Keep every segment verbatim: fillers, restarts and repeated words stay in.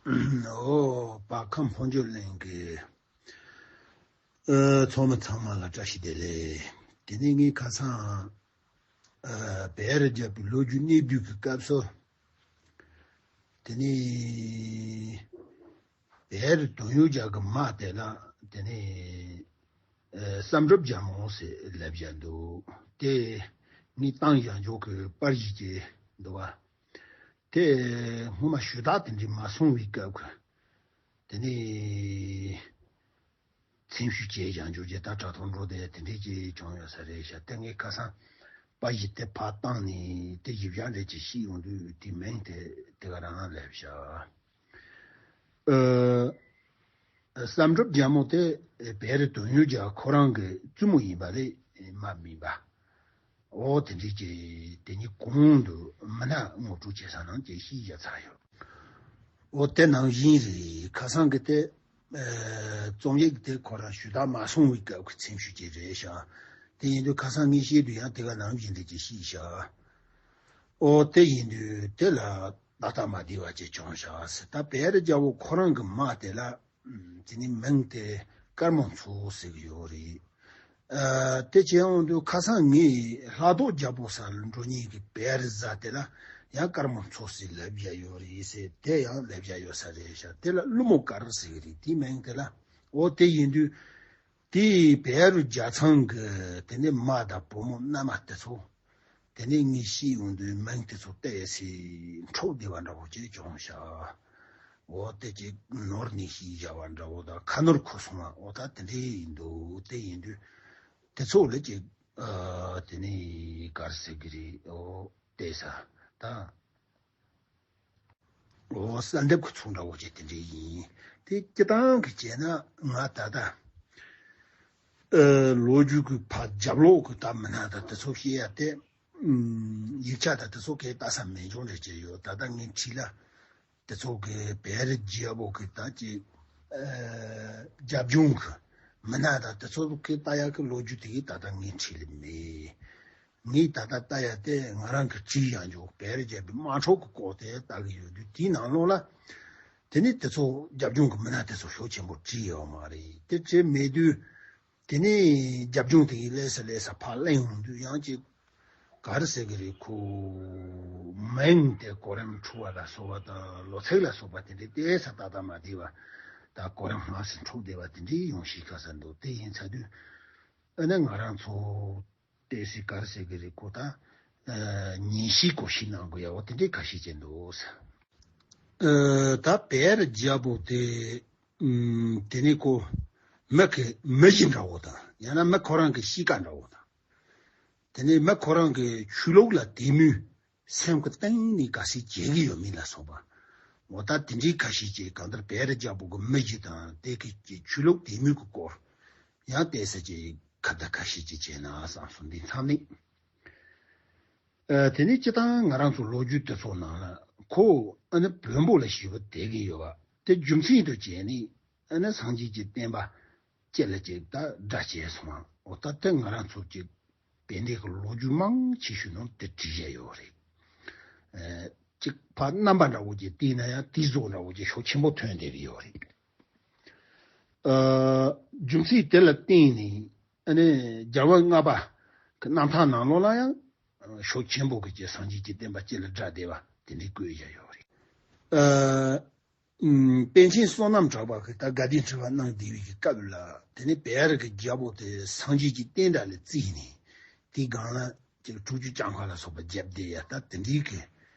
ཨོ་བ་ཁམས་ཕོ་འབྱོར་གླིང་གི་ཨ་ཚོགས་མི་ཚང་མ་ལ་བཀྲ་ཤིས་བདེ་ལེགས། དེ་ནས་ངས་ཁ་སང་ཨ་བེ་རི་རྒྱལ་པོའི་ལོ་རྒྱུས་གནས་བསྡུས་ཀྱི་སྐབས་སུ། དེ་ནས་བེ་རི་དོན་ཡོད་རྒྱལ་གྱི་མ་དེ་ལ་དེ་ནས་ཨ་བསམ་གྲུབ་རྒྱལ་མོ་ཟེར་ལབ་བཞག་འདུག་དེ་ངས་བཏང་བཞག་འཇོག་གི་པར་ཞིག་ཅིག་འདུག་བ། དེ་སྔོན་མ་ཞུ་དག་དེ་འདྲ་མ་སོང་བའི་སྐབས་ཀྱི་དེ་ནས་མཚན་ཞུ་བྱས་བཞག་འཇོག་རྒྱུ་ད་དྲ་ཐོག་འགྲོ་དེ་དེ་འདྲ་ཅིག་བྱུང་ཡོད་ས་རེད་ཤག་དེ་ངས་ཁ་སང་པར་ཞིག་དེ་ཕར་བཏང་ནས་དེ་ཞིབ་འཇུག་འདྲ་ཅིག་ཤེས་ཡོང་དུས་དེ་མིང་དེ་དེ་ག་རང་སླེབས་ཤག་ཨ། བསམ་གྲུབ་རྒྱལ་མོ་དེ་བེ་རི་དོན་ཡོད་རྒྱལ་ཁོ་རང་གི་བཙུན་མོ་ཡིན་པ་རེད་མ་མིན་པ། འོ་དེ་འདྲའི་ཅིག་དེ་ཉིད་གོང་དུ་མི་སྣ་ངོ་སྤྲོད་བྱེད་ས་ནང་ཅིག་ཤེས་བྱ་ཚར་ཡོད། འོ་དེ་ནང་བཞིན་རེད། ཁ་སང་གི་དེ་ཨ་རྩོམ་ཡིག་དེ་ཁོ་རང་ཞུ་དག་མ་སོང་བའི་སྐབས་ཀྱི་མཚན་ཞུ་ཅིག་རེད་ཤག་དེ་ཡིན་དུས་ཁ་སང་ངས་བཤད་དུས་ཡང་དེ་ག་ནང་བཞིན་རེད་ཅེས་ཤེས་ཤག་འོ་དེ་ཡིན་དུས་དེ་ལ་ད་ལྟ་མ་བདེ་བ་ཅིག་བྱུང་ཤག་ཟེར། ད་བེ་རི་རྒྱལ་པོ་ཁོ་རང་གི་མ་དེ་ལ་དེ་ནི་མིང་དེ་དཀར་མོ་མཚོ་ཟེར་གི་ཡོད་རེད། ཨ་དེ་བྱས་ཡོང་དུས་ཁ་སང་ངས་ལྷ་ཐོག་རྒྱལ་པོ་ས་ལ་འགྲོ་མཁན་གྱི་བེ་རི་བཟའ་དེ་ལ་ཡང་དཀར་མོ་མཚོ་ཟེར་ལབ་བཞག་ཡོད་རེད་ཟེར། དེ་ཡང་ལབ་བཞག་ཡོད་ས་རེད་ཤག་དེ་ལ་ཀླུ་མོ་དཀར་ཟེར་གི་རེད། དེའི་མིང་དེ་ལ། འོ་དེ་ཡིན་དུས་དེའི་བེ་རི་རྒྱལ་ཚང་གི་དེ་ནི་མ་དང་བུ་མོ་མནའ་མ་དེ་ཚོ། དེ་ནས་ངས་ཤེས་ཡོང་དུས་མིང་དེ་ཚོ་བལྟས་ཚེ་འཁྲུག་བསྡད་པ་འདྲ་བོ་ཅིག་བྱུང་ཤག་འོ་དེ་ཅིག་ནོར་ནས་ཤེས་བྱ་བ་འདྲ་བོ་དང་ཁ་ནོར་ཁུག་སོང་བ་འོ་ད་དེ་འདྲ་ཡིན་འདུག་དེ་ཡིན་དུས་དེ་ཚོ་ལ་ཅིག་ཨ་དེ་ནས་ག་རེ་ཟེར་གི་རེད། འོ་བལྟས་ས་ད། འོ་གསལ་འདེབས་ཀྱི་ཚུལ་འདྲ་བོ་ཅིག་དེ་འདྲ་ཡིན། དེ་སྤྱིར་བཏང་གི་བྱས་ན་ང་ད་ལྟ་ཨ་ལོ་རྒྱུས་ཀྱི་ཕར་རྒྱབ་ལོགས་ཀྱི་ད་མི་སྣ་དང་དེ་ཚོ་བཤད་ཡ་དེ་ཨམ་ཡིག་ཆ་དང་དེ་ཚོ་གས་ལྟ་ས་མེད་འཇོག་འདྲ་བྱས་ཡོད། ད་ལྟ་ངའི་འཁྲིས་ལ་དེ་ཚོ་གི་བེ་རི་རྒྱལ་པོ་གི་ད་ཅིག་ཨ་རྒྱབ་ལྗོངས་ཀྱི་མི་སྣ་དང་དེ་ཚོ་གི་ལྟ་ཡ་གི་ལོ་རྒྱུས་དེ་གི་ད་ལྟ་ངའི་འཁྲིས་ལ་མེད། ངས་ད་ལྟ་ལྟ་ཡ་དེ་ང་རང་གི་བྲིས་ཡང་འཇོག་བེ་རི་རྒྱལ་པོའི་དམག་འཁྲུག་གི་སྐོར་དེ་ལྟ་གི་ཡོད་དུས་དེའི་ནང་ལོགས་ལ་དེ་ནི་དེ་ཚོ་རྒྱབ་ལྗོངས་ཀྱི་མི་སྣ་དེ་ཚོ་ཤུགས་ཆེན་པོ་བྲིས་ཡོད་མ་རེད། དེ་བྲིས་མེད་དུས་དེ་ནི་རྒྱབ་ལྗོངས་དེ་ཡི་ལས་སུ་ལས་ས་ཕར་གླེང་ཡོང་དུས་ཡང་ཅིག་ག་རེ་ཟེར་གི་རེད། ཁོ་མིང་དེ་གོ་རིམ་འཁྲུག་པ་ལ་སོགས་པ་དང་ལོ་ཚིགས་ལ་སོགས་པ་དེ་འདྲའི་ལྟས་ས་ཏག་ཏག་མ་བསྡད་པ་ད་གོ་རིམ་སྔ་ཕྱི་འཁྲུག་བསྡད་པ་དེ་འདྲའི་ཡོང་ཤེས་ཁ་ས་འདུག་དེ་ཡིན་ཚར་དུས་ཨ་ནི་ང་རང་ཚོ། ཏོག་ཙམ་ག་རེ་ཟེར་གི་རེད། ཁོ་ད་ཨ་ཉིན་ཤས་གོ་ཤེས་གནང་དགོས་ཡ་འོ་དེ་འདྲའི་ཁ་ཤས་ཅིག་འདུག་ཟེར། ཨ་ད་བེ་རི་རྒྱལ་པོ་དེ་ཨམ་དེ་ནས་ཁོ་མི་གི་མི་གཞི་འདྲ་བོ་དང་ཡང་ན་མི་ཁོ་རང་གི་གཤིས་ཀ་འདྲ་བོ་དང་། དེ་ནས་མི་ཁོ་རང་གི་ཆོས་ལུགས་ལ་དད་མོས་སེམས་ཀྱི་གཏིང་ནས་ག་ཚོད་བྱེད་ཀྱི་ཡོད་མེད་ལ་སོགས་པ། འོ་ད་དེ་འདྲའི་ཁ་ཤས་ཀྱིས་གང་ལྟར་བེ་རི་རྒྱལ་པོ་གི་མི་གཞི་དང་དེ་གི་ཆོས་ལུགས་དད་མོས་ཀྱི་སྐོར་ཡང་བལྟས་ས་ཀྱི་ཁ་བརྡ་ཁ་ཤས་ཀྱིས་བྱས་ན་བསམ་སོང་འདི་མཚམས་ནས། ཨ་དེ་ནས་སྤྱིར་བཏང་ང་རང་ཚོ་ལོ་རྒྱུས་དེ་ཚོ་ནང་ལ་ཁོ་ཨ་ནི་བོན་པོ་ལ་ཞེ་པོ་དད་ཀྱི་ཡོད་པ་དེ་རྒྱུ་མཚན་དུ་བྱས་ནས་ཨ་ནི་སངས་རྒྱས་ཀྱི་བསྟན་པ་སྤྱི་ལ་ཅིག་ད་དགྲ་བྱས་སོང་བ། འོ་ད་དེ་ང་རང་ཚོ་ཅིག་དཔེ་འདི་གི་ལོ་རྒྱུས་མང་ཆེ་ཤོས་ནང་དེ་བྲིས་བཞག་ཡོད་རེད། ཨ་ཅིག་ཕར་རྣམ་པ་འདྲ་བོ་ཅིག་བལྟས་ན་ཡང་དེའི་བཟོ་འདྲ་བོ་ཅིག་ཤུགས་ཆེན་པོ་ཐོན་བསྡད་ཀྱི་ཡོད་རེད། ཨ་རྒྱུ་མཚན་དེ་ལ་བརྟེན་ནས་ཨ་ནི་རྒྱལ་བ་ལྔ་པ་གི་རྣམ་ཐར་ནང་ལོགས་ལ་ཡང་ཤུགས་ཆེན་པོ་གི་ཅིག་སངས་རྒྱས་ཀྱི་བསྟན་པ་སྤྱི་ལ་དགྲ་བསྡད་པ་དེ་འདྲའི་བཀོད་བཞག་ཡོད་རེད། ཨ་ཨུམ་པཎ་ཆེན་བསོད་ནམས་གྲགས་པ་གིས་ད་དགའ་ལྡན་ཁྲི་པ་གནང་བསྡད་པའི་གི་སྐབས་ལ་དེ་ནས་བེ་རི་གི་རྒྱལ་པོ་དེ་སངས་རྒྱས་ཀྱི་བསྟན་དགྲ་ལ་བརྩིས་ནས་དེའི་སྒང་ལ་ཅིག་དྲུག་ཅུ་གྱངས་ཁ་ལ་སོགས་པ་བརྒྱབ་བསྡད་ཡ་ད་དེ་འདྲའི་གི་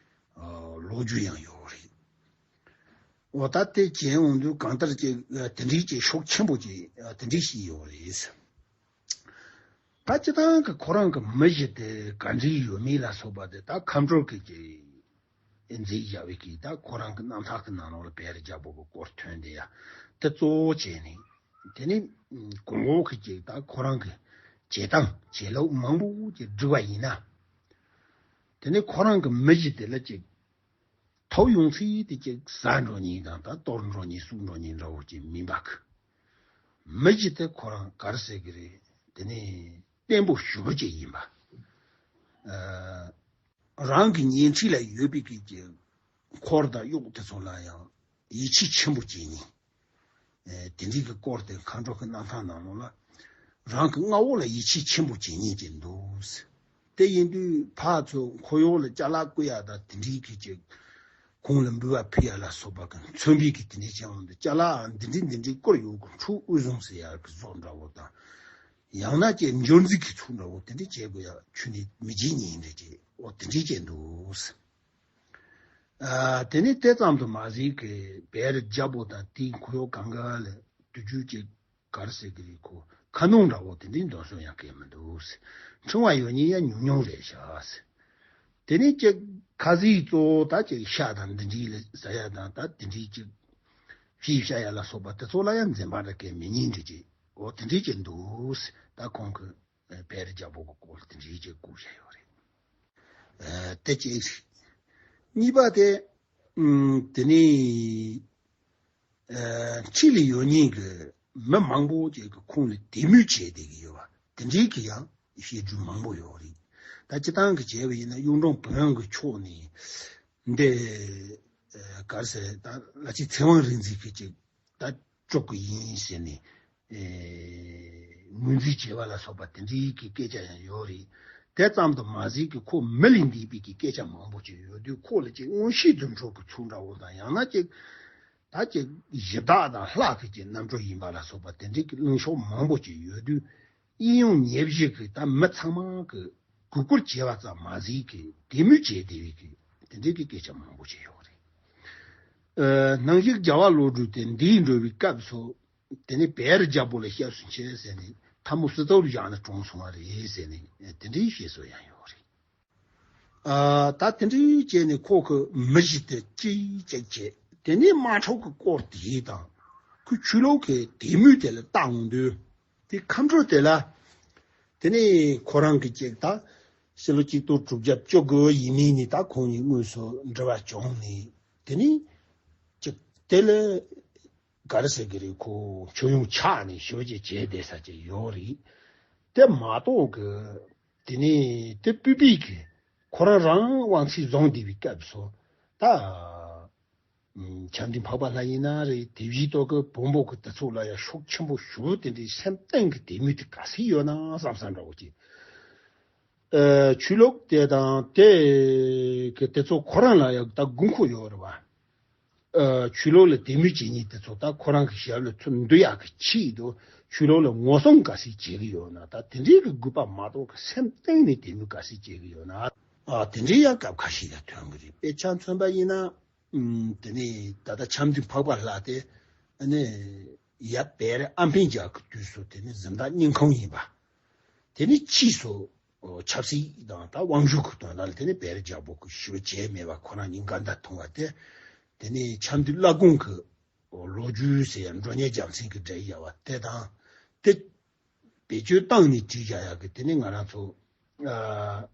ཨ་ལོ་རྒྱུས་ཡང་ཡོད་རེད། འོ་ད་དེ་བྱས་ཡོང་དུས་གང་ལྟར་ཅིག་ཨ་དེ་འདྲའི་ཅིག་ཤུགས་ཆེན་པོ་ཅིག་ཨ་དེ་འདྲའི་ཞིག་ཡོད་རེད། ད་སྤྱིར་བཏང་གི་ཁོ་རང་གི་མི་གཞི་དེ་ག་འདྲའི་ཡོད་མེད་ལ་སོགས་པ་དེ་ད་ཁམས་སྤྲུལ་སྐུ་གིས་མཛད་བཞག་པའི་གི་ད་ཁོ་རང་གི་རྣམ་ཐར་གི་ནང་ལོགས་ལ་བེ་རི་རྒྱལ་པོ་གི་སྐོར་ཐོན་བསྡད་ཡ་དེ་གཙོ་བོ་བྱས་ནས། དེ་ནས་གོང་འོག་གི་ཅིག་ད་ཁོ་རང་གི་བྱེད་སྟངས་བྱེད་ལུགས་མང་པོ་ཅིག་བསྒྲིགས་པ་ཡིན་ན། དེ་ནས་ཁོ་རང་གི་མི་གཞི་དེ་ལ་ཅིག་ཐོབ་ཡོང་ཚེ་དེ་ཅིག་ཟ་འགྲོ་མཁན་དང་ད་གཏོར་འགྲོ་མཁན་བསྲུབས་འགྲོ་མཁན་འདྲ་བོ་ཅིག་མིན་པ་གི། མི་གཞི་དེ་ཁོ་རང་ག་རེ་ཟེར་གི་རེད། དེ་ནས་བརྟན་པོ་ཞེ་པོ་ཅིག་ཡིན་པ། ཨ་རང་གི་ཉེ་འཁྲིས་ལ་ཡོད་པའི་གི་ཅིག་འཁོར་དང་གཡོག་དེ་ཚོ་ལ་ཡང་ ཡིད་ཆེས་ཆེན་པོ་བྱེད་མཁན། ཨེ་དེ་འདྲའི་གི་སྐོར་དེ་མཁའ་འགྲོ་གི་རྣམ་ཐར་ནང་ལོགས་ལ། རང་གི་མངའ་འོག་ལ་ཡིད་ཆེས་ཆེན་པོ་བྱེད་མཁན་ཅིག་འདུག། དེ་ཡིན་དུས་ཕར་ཚུར་འཁོར་གཡོག་ལ་ཅ་ལག་བསྐུར་ཡ་དང་དེ་འདྲའི་གི་ཅིག། ཁོང་ལ་འབུལ་བ་ཕུལ་ཡ་ལ་སོགས་པ་གི་མཚོན་པའི་གི་དེ་འདྲའི་ཅིག་འོང་དུས། ཅ་ལག་འདི་འདྲའི་འདི་འདྲའི་བསྐུར་ཡོད་གི། ཁྲུས་དབུལ་བཟུང་ཟེར་ཡ་གི་བཟོ་འདྲ་བོ་དང་། ཡང་ན་ཅིག་འབྱོར་འཛིན་གྱི་ཚུལ་འདྲ་བོ་དེ་འདྲའི་བྱེད་དགོས་ཡ། ཁྱོད་ནི་མི་བྱེད་ཉིན་རེ་ཅིག་འོ་དེ་འདྲའི་ཅིག་འདུག། ཨ་དེ་ནས་དེ་ཙམ་དུ་མ་ཟད་ཀྱི་བེར་རྒྱལ་པོ་དང་དེའི་འཁོར་གཡོག་གང་ག་ལ་དུས་རྒྱུན་གྱི་ག་རེ་ཟེར་གི་རེད། ཁོ་ཁ་གནོན་འདྲ་བོ་དེ་འདྲའི་འདོན་སྲོལ་ཡང་གང་ཡང་མི་འདུག། འཕྲེང་བ་ཡོད་མཁན་ཡང་ཉུང་ཉུང་རེད་ཤག། དེ་ནས་ཅིག་ཁ་ཟས་གཙོ་བོ་ད་ཅིག་ཤ་དང་འདི་འདྲའི་ལ་ཟ་ཡ་དང་། ད་དེ་འདྲའི་ཅིག་ཕྱེ་བཤའ་ཡ་ལ་སོགས་པ་དེ་ཚོ་ལ་ཡང་འཛེམ་པ་འདྲ་གང་ཡང་མེད་མཁན་འདྲ་ཅིག་འོ་དེ་འདྲའི་ཅིག་འདུག། ད་ཁོང་གི་བེར་རྒྱལ་པོ་གི་སྐོར་དེ་འདྲའི་ཅིག་བསྐུར་བཞག་ཡོད་རེད། ཨ་དེ་གཅིག། གཉིས་པ་དེ། ཨུམ། དེ་ནས། ཨ་ཕྱི་ལ་ཡོད་མཁན་གྱི་མི་མང་པོ་ཅིག་གིས་ཁོང་ལ་དད་མོས་བྱས་བསྡད་ཀྱི་ཡོད་པ་དེ་འདྲའི་གི་ཡང་བཤད་རྒྱུ་མང་པོ་ཡོད་རེད། ད་སྤྱིར་བཏང་གི་བྱས་པ་ཡིན་ན་གཡུང་དྲུང་བོན་གྱི་ཕྱོགས་ནས་འདི། ཨ་ག་རེ་ཟེར། ད་ལ་ཅིག་ཚེ་དབང་རིག་འཛིན་གྱིས་ཅིག་ད་སྐྱོབ་ཀྱི་ཡིན་ཟེར་ནས། ཨེ། ངོས་འཛིན་བྱས་པ་ལ་སོགས་པ་དེ་འདྲའི་གི་སྐད་ཆ་ཡང་ཡོད་རེད། དེ་ཙམ་དུ་མ་ཟད་ཀྱི་ཁོ་མི་ལས་འདས་པའི་གི་སྐད་ཆ་མང་པོ་ཅིག་ཡོད་དུས། ཁོ་ལ་ཅིག་མངོན་ཤེས་རྫུ་འཕྲུལ་གྱི་ཚུལ་འདྲ་བོ་དང་། ཡང་ན་ཅིག་ད་ཅིག་གཞི་བདག་དང་ལྷ་གི་ཅིག་རྣམ་འཕྲུལ་ཡིན་པ་ལ་སོགས་པ་དེ་འདྲའི་གི་གླེང་ཕྱོགས་མང་པོ་ཅིག་ཡོད་དུས། གཡས་གཡོན་ཉེ་བཞི་གི་ད་མི་ཚང་མ་གི་གུས་བཀུར་བྱས་པ་ཙམ་མ་ཟད་ཀྱི་དད་མོས་བྱས་བསྡད་པའི་གི་དེ་འདྲའི་གི་སྐད་ཆ་མང་པོ་ཅིག་ཡོད་རེད། ཨ་སྣང་ཞིག་རྒྱལ་བ་བློ་གྲོས་དེ་འདིར་འགྲོ་བའི་སྐབས་སུ། དེ་ནས་བེར་རྒྱལ་པོ་ལ་སྐྱབས་སུ་མཆི་ཟེར་ནས་ཐལ་མོ་སྲིད་ཐོག་ལ་བཞག་ནས་གྲོངས་སོང་བ་རེད་ཟེར་ནས་དེ་འདྲའི་བཤད་སྲོལ་ཡང་ཡོད་རེད། ཨ་ད་དེ་འདྲའི་བྱས་ནས་ཁོ་གི་མི་བཞི་དེ་གཅིག་གཅིག་བྱས། དེ་ནས་དམག་འཁྲུག་གི་སྐོར་དེ་དང་། ཁོས་ཆོས་ལུགས་ཀྱི་དད་མོས་དེ་ལ་བལྟ་འོང་དུས། དེ་མཁའ་འགྲོ་དེ་ལ། དེ་ནས་ཁོ་རང་གི་ཅིག་ད་ཕྱི་ལོ་གཅིག་སྟོང་དྲུག་བརྒྱ་བཅུ་དགུ་ཡིན་མིན་ནི་ད་ཁོང་གཉིས་དངོས་སུ་འབྲེལ་བ་བྱུང་ནས། དེ་ནས་ཅིག་དེ་ལ་ག་རེ་ཟེར་གི་རེད། ཁོ་ཁྱོན་ཡོངས་ཆགས་ནས་ཞེ་པོ་ཅིག་བྱས་བསྡད་ས་ཅིག་ཡོད་རེད། དེ་མ་གཏོགས་གི། དེ་ནས་དེ་སྤུས་པའི་གི་ཁོ་རང་རང་དབང་ཚད་བཟུང་བསྡད་པའི་སྐབས་སུ་ད། ཨ་འཆམ་མཐུན་འཕགས་པ་ལྷ་ཡིན་ན་རེད། དེ་བཞིན་དུ་གི་བོན་པོ་གི་དེ་ཚོ་ལ་ཡང་ཤུགས་ཆེན་པོ་ཞེ་པོ་དེ་འདྲའི་སེམས་གཏིང་གི་དད་མོས་དེ་ག་ཚད་ཡོད་ན་བསམ་བསམ་འདྲ་བོ་ཅིག། ཨ་ཆོས་ལུགས་དེ་དང་དེ་གི་དེ་ཚོ་ཁོ་རང་ལ་ཡང་ད་དགོས་མཁོ་ཡོད་རེད་བ། ཨ་ཆོས་ལུགས་ལ་དད་མོས་བྱེད་མཁན་དེ་ཚོ་ད་ཁོ་རང་གི་ཞབས་ལ་ཚུར་འདུ་ཡག་གི་ཆེད་དུ་ཆོས་ལུགས་ལ་ངོ་སྲུང་ག་ཚད་བྱེད་ཀྱི་ཡོད་ན། ད་དེ་འདྲའི་གི་དགོས་པ་མ་གཏོགས་གི་སེམས་གཏིང་ནས་དད་མོས་ག་ཚད་བྱེད་ཀྱི་ཡོད་ན། ཨ་དེ་འདྲའི་ཡང་སྐབས་ཁ་ཤས་ལ་ཐོན་གི་རེད། དཔེ་ཆ་མཚོན་པ་ཡིན་ན། ཨུམ། དེ་ནས་ད་ལྟ་འཆམ་མཐུན་འཕགས་པ་ལྷ་དེ་ཨ་ནི་ཡབ་བེ་རི་ཨ་འཕན་རྒྱལ་གྱི་དུས་སུ་དེ་ནི་གཟི་མདའ་སྙིང་ཁོང་ཡིན་པ། དེ་ནི་ཕྱིས་སུ་ཆབ་སྲིད་དང་ད་དབང་ཤུགས་ཀྱི་དོན་དག་ལ་དེ་ནི་བེ་རི་རྒྱལ་པོ་གིས་ཞེ་པོ་བྱས་མེད་པ། ཁོ་རང་གཉིས་འགལ་ཟླ་ཐུང་བ་དེ། དེ་ནི་འཆམ་མཐུན་བླ་དགོན་གྱི་ལོ་རྒྱུས་ཟེར་ཡ་མགྲོན་གཉེར་རྒྱལ་མཚན་གྱིས་བསྒྲིགས་ཡོད་པ་དེ་དང་། དེ་བེད་སྤྱོད་བཏང་ནས་བྲིས་བཞག་ཡག་གི་དེ་ནི་ང་རང་ཚོ། ཨ།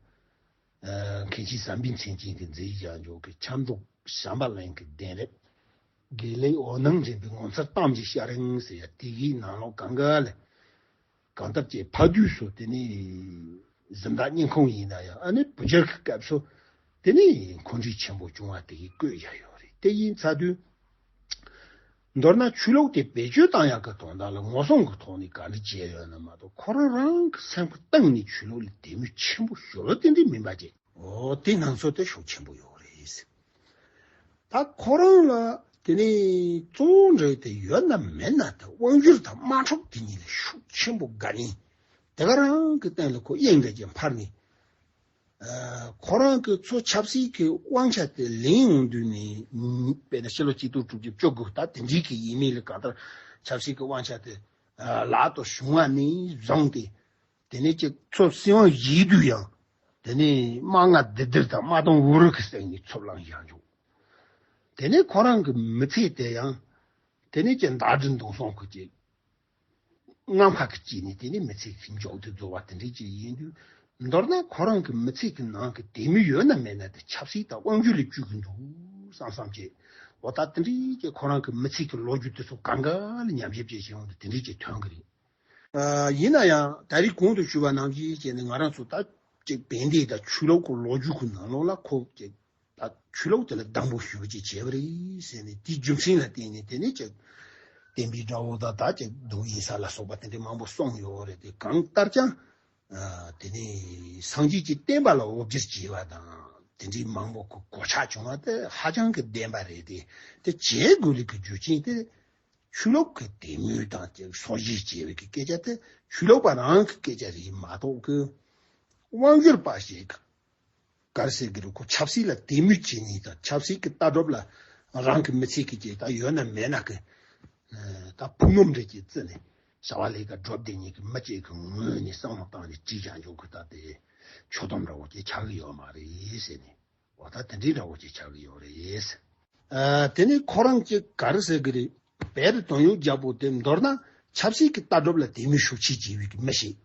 ཨ། མཁན་ཆེན་བསམ་འཕེལ་མཚན་ཅན་གྱིས་མཛད་བཞག་འཇོག་གི་ཆབ་མདོ་བྱམས་པ་གླིང་གི་གདན་རབས། དགེ་ལེགས་འོད་སྣང་འདྲེན་པའི་ངོ་མཚར་གཏམ་གྱི་ཤྲཱི་ཟེར་ཡ་དེ་གི་ནང་ལོགས་གང་ག་ལ། གང་ལྟར་ཅིག་ཕ་དུས་སུ་དེ་ནི་གཟི་མདའ་སྙིང་ཁོང་ཡིན་ན་ཡང་། ཨ་ནི་བོད་རྒྱལ་གྱི་སྐབས་སུ་དེ་ནི་འཁོན་འགྲས་ཆེན་པོ་བྱུང་བ་དེ་གི་བཀོད་བཞག་ཡོད་རེད། དེ་ཡིན་ཚར་དུས། མདོར་ན་ཆོས་ལུགས་དེ་བེད་སྤྱོད་བཏང་ཡག་གི་དོན་དག་ལ་ངོ་སྲུང་གི་ཐོག་ནས་ག་འདྲ་བྱས་ཡོད་ན་མ་གཏོགས། ཁོ་རང་རང་གི་སེམས་ཀྱི་གཏིང་ནས་ཆོས་ལུགས་ལ་དད་མོས་ཆེན་པོ་ཞེ་པོ་དེ་འདྲ་མིན་པ་ཅིག། འོ་དེ་སྣང་ཚུལ་དེ་ཤུགས་ཆེན་པོ་ཡོད་རེད། ད་ཁོ་རང་ལ་དེ་ནས་གཙོ་བོ་འདྲ་དེ་ཡོད་ན་མེད་ན། ད་དབང་སྒྱུར་དང་དམག་འཁྲུག་དེ་གཉིས་ལ་ཤུགས་ཆེན་པོ་དགའ་ནས། དེ་ག་རང་གི་སྟེང་ལ་ཁོ་གཡེང་འདྲ་ཅིག་འཕར་ནས། ཨ་ཁོ་རང་གི་ཚོ་ཆབ་སྲིད་ཀྱི་དབང་ཆ་དེ་ལེན་ཡོང་དུས་ནས། དཔེར་ན་ཕྱི་ལོ་གཅིག་སྟོང་དྲུག་བརྒྱ་བཅུ་དགུ་ད་དེ་འདྲའི་གི་ཡིན་མིན་ལ། གང་ལྟར་ཆབ་སྲིད་ཀྱི་དབང་ཆ་དེ་ཨ་ལག་ཏུ་བྱུང་བ་ནས་བཟུང་སྟེ། དེ་ནས་ཅིག་ཚོ་སྲིད་དབང་བཞེས་དུས་ཡང་དེ་ནས་དམག་ང་དིར་དིར་དང་དམག་དོན་འུ་རུ་གི་སྟེང་ནས་ཚུར་ལངས་བཞག་འཇུག། དེ་ནས་ཁོ་རང་གི་མི་ཚེ་དེ་ཡང་དེ་ནས་ཅིག་མདའ་གྲི་མདུང་སོང་གི་ཅིག། རྔམ་ཁ་གི་དཀྱིལ་ནས་དེ་ནས་མི་ཚེ་གི་མཇུག་དེ་རྫོགས་པ་དེ་འདྲ་ཅིག་ཡིན་དུས། མདོར་ན་ཁོ་རང་གི་མི་ཚེ་གི་ནང་གི་དད་མོས་ཡོད་ན་མེད་ན་དེ་ཆབ་སྲིད་དང་དབང་སྒྱུར་ལ་བཅོལ་གི་འདུག་བསམ་བསམ་བྱས། འོ་ད་དེ་འདྲ་ཅིག་ཁོ་རང་གི་མི་ཚེ་གི་ལོ་རྒྱུས་དེ་ཚོ་གང་ག་ལ་ཉམས་ཞིབ་བྱས་བྱས་ཡོང་དུས་དེ་འདྲ་ཅིག་ཐོན་གི་རེད། ཨ་ཡིན་ན་ཡང་ད་རེས་གོང་དུ་ཞུས་པ་ནང་བཞིན་བྱས་ནས་ང་རང་ཚོ་ད་ཅིག་བན་དེ་དང་ཆོས་ལུགས་ཀྱི་ལོ་རྒྱུས་ཀྱི་ནང་ལོགས་ལ་ཁོ་ཅིག་ད་ ད་ཆོས་ལུགས་དེ་ལ་སྡང་པོ་ཞེ་པོ་ཅིག་བྱས་པ་རེད་ཟེར་ནས། དེའི་རྒྱུ་མཚན་ལ་བརྟེན་ནས་དེ་ནས་ཅིག་བསྟན་པའི་དགྲ་བོ་དང་ད་ཅིག་སྡུག་ཡིན་ས་ལ་སོགས་པ་དེ་འདྲའི་མང་པོ་གསུངས་ཡོད་རེད་དེ། གང་ལྟར་ཀྱང་ཨ་དེ་ནས་སངས་རྒྱས་ཀྱི་བསྟན་པ་ལ་དབུ་བསྒྱུར་བྱས་པ་དང་དེ་འདྲའི་མང་པོ་གི་གོ་ཆ་བྱུང་བ་དེ་ཧ་ཅང་གི་བདེན་པ་རེད་དེ། དེ་བྱེད་དགོས་ལུགས་ཀྱི་རྒྱུ་རྐྱེན་དེ། ཆོས་ལུགས་ཀྱི་དད་མོས་དང་ཅིག་སོ་བཞེས་བྱས་པའི་གི་སྐད་ཆ་དེ་ཆོས་ལུགས་པ་རང་གི་སྐད་ཆ་རེད་མ་གཏོགས་གི། དབང་སྒྱུར་པ་ཞིག་ག་རེ་ཟེར་གི་རེད། ཁོ་ཆབ་སྲིད་ལ་དད་མོས་བྱེད་ནི་དང་ཆབ་སྲིད་ཀྱི་ལྟ་གྲུབ་ལ་རང་གི་མི་ཚེ་གི་ཅིག་ད་ཡོད་ན་མེད་ན་གི་ད་ཕུགས་རྣམ་འདྲ་ཅིག་བརྩིས་ནས་བྱ་བ་ལས་ཀ་སྒྲུབ་བསྡད་མཁན་གི་མི་ཅིག་གི་ངོས་ནས་བསམ་བློ་བཏང་ནས་བྲིས་བཞག་འཇོག་གི་ད་དེ་ཆོག་ཐམ་འདྲ་བོ་ཅིག་ཆགས་གི་ཡོད་མ་རེད་ཟེར་ནས། འོ་ད་དེ་འདྲའི་འདྲ་བོ་ཅིག་ཆགས་ཀྱི་ཡོད་རེད། ཨ་དེ་ནས་ཁོ་རང་ཅིག་ག་རེ་ཟེར་གི་རེད། བལ་རི་དོན་ཡོད་རྒྱལ་པོ་དེ་མདོར་ན་ཆབ་སྲིད་ཀྱི་ལྟ་གྲུབ་ལ་དད་མོས་ཤུགས་ཆེ་བྱེད་པའི་གི་མི་ཞིག་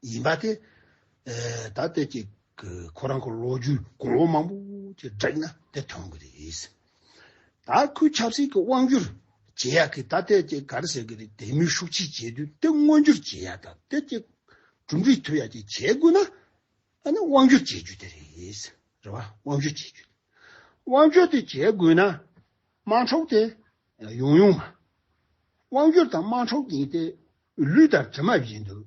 ཡིན་པ་དེ། ཨ་ད་ལྟ་ཅིག་གི་ཁོ་རང་གི་ལོ་རྒྱུས་གོང་འོག་མང་པོ་ཅིག་བསྒྲིགས་ན་དེ་མཐོང་གི་རེད། ད་ཁོས་ཆབ་སྲིད་ཀྱི་དབང་སྒྱུར་བྱེད་ཡག་གི་ད་ལྟ་ཅིག་ག་རེ་ཟེར་གི་རེད། དད་མོས་ཤུགས་ཆེ་བྱེད་དུས་དེ་མངོན་འགྱུར་བྱེད་ཡག་དང་དེ་ཅིག་གྲུབ་འབྲས་ཐོན་ཡག་ཅིག་བྱེད་དགོས་ན། ཨ་ནི་དབང་སྒྱུར་བྱེད་རྒྱུ་དེ་རེད། རེད་བ། དབང་སྒྱུར་བྱེད་རྒྱུ། དབང་སྒྱུར་དེ་བྱེད་དགོས་ན། དམག་འཁྲུག་དེ་ཡོང་ཡོང་མ། དབང་སྒྱུར་དང་དམག་འཁྲུག་གཉིས་དེ་ལུས་དང་གྲིབ་མ་བཞིན་དུ།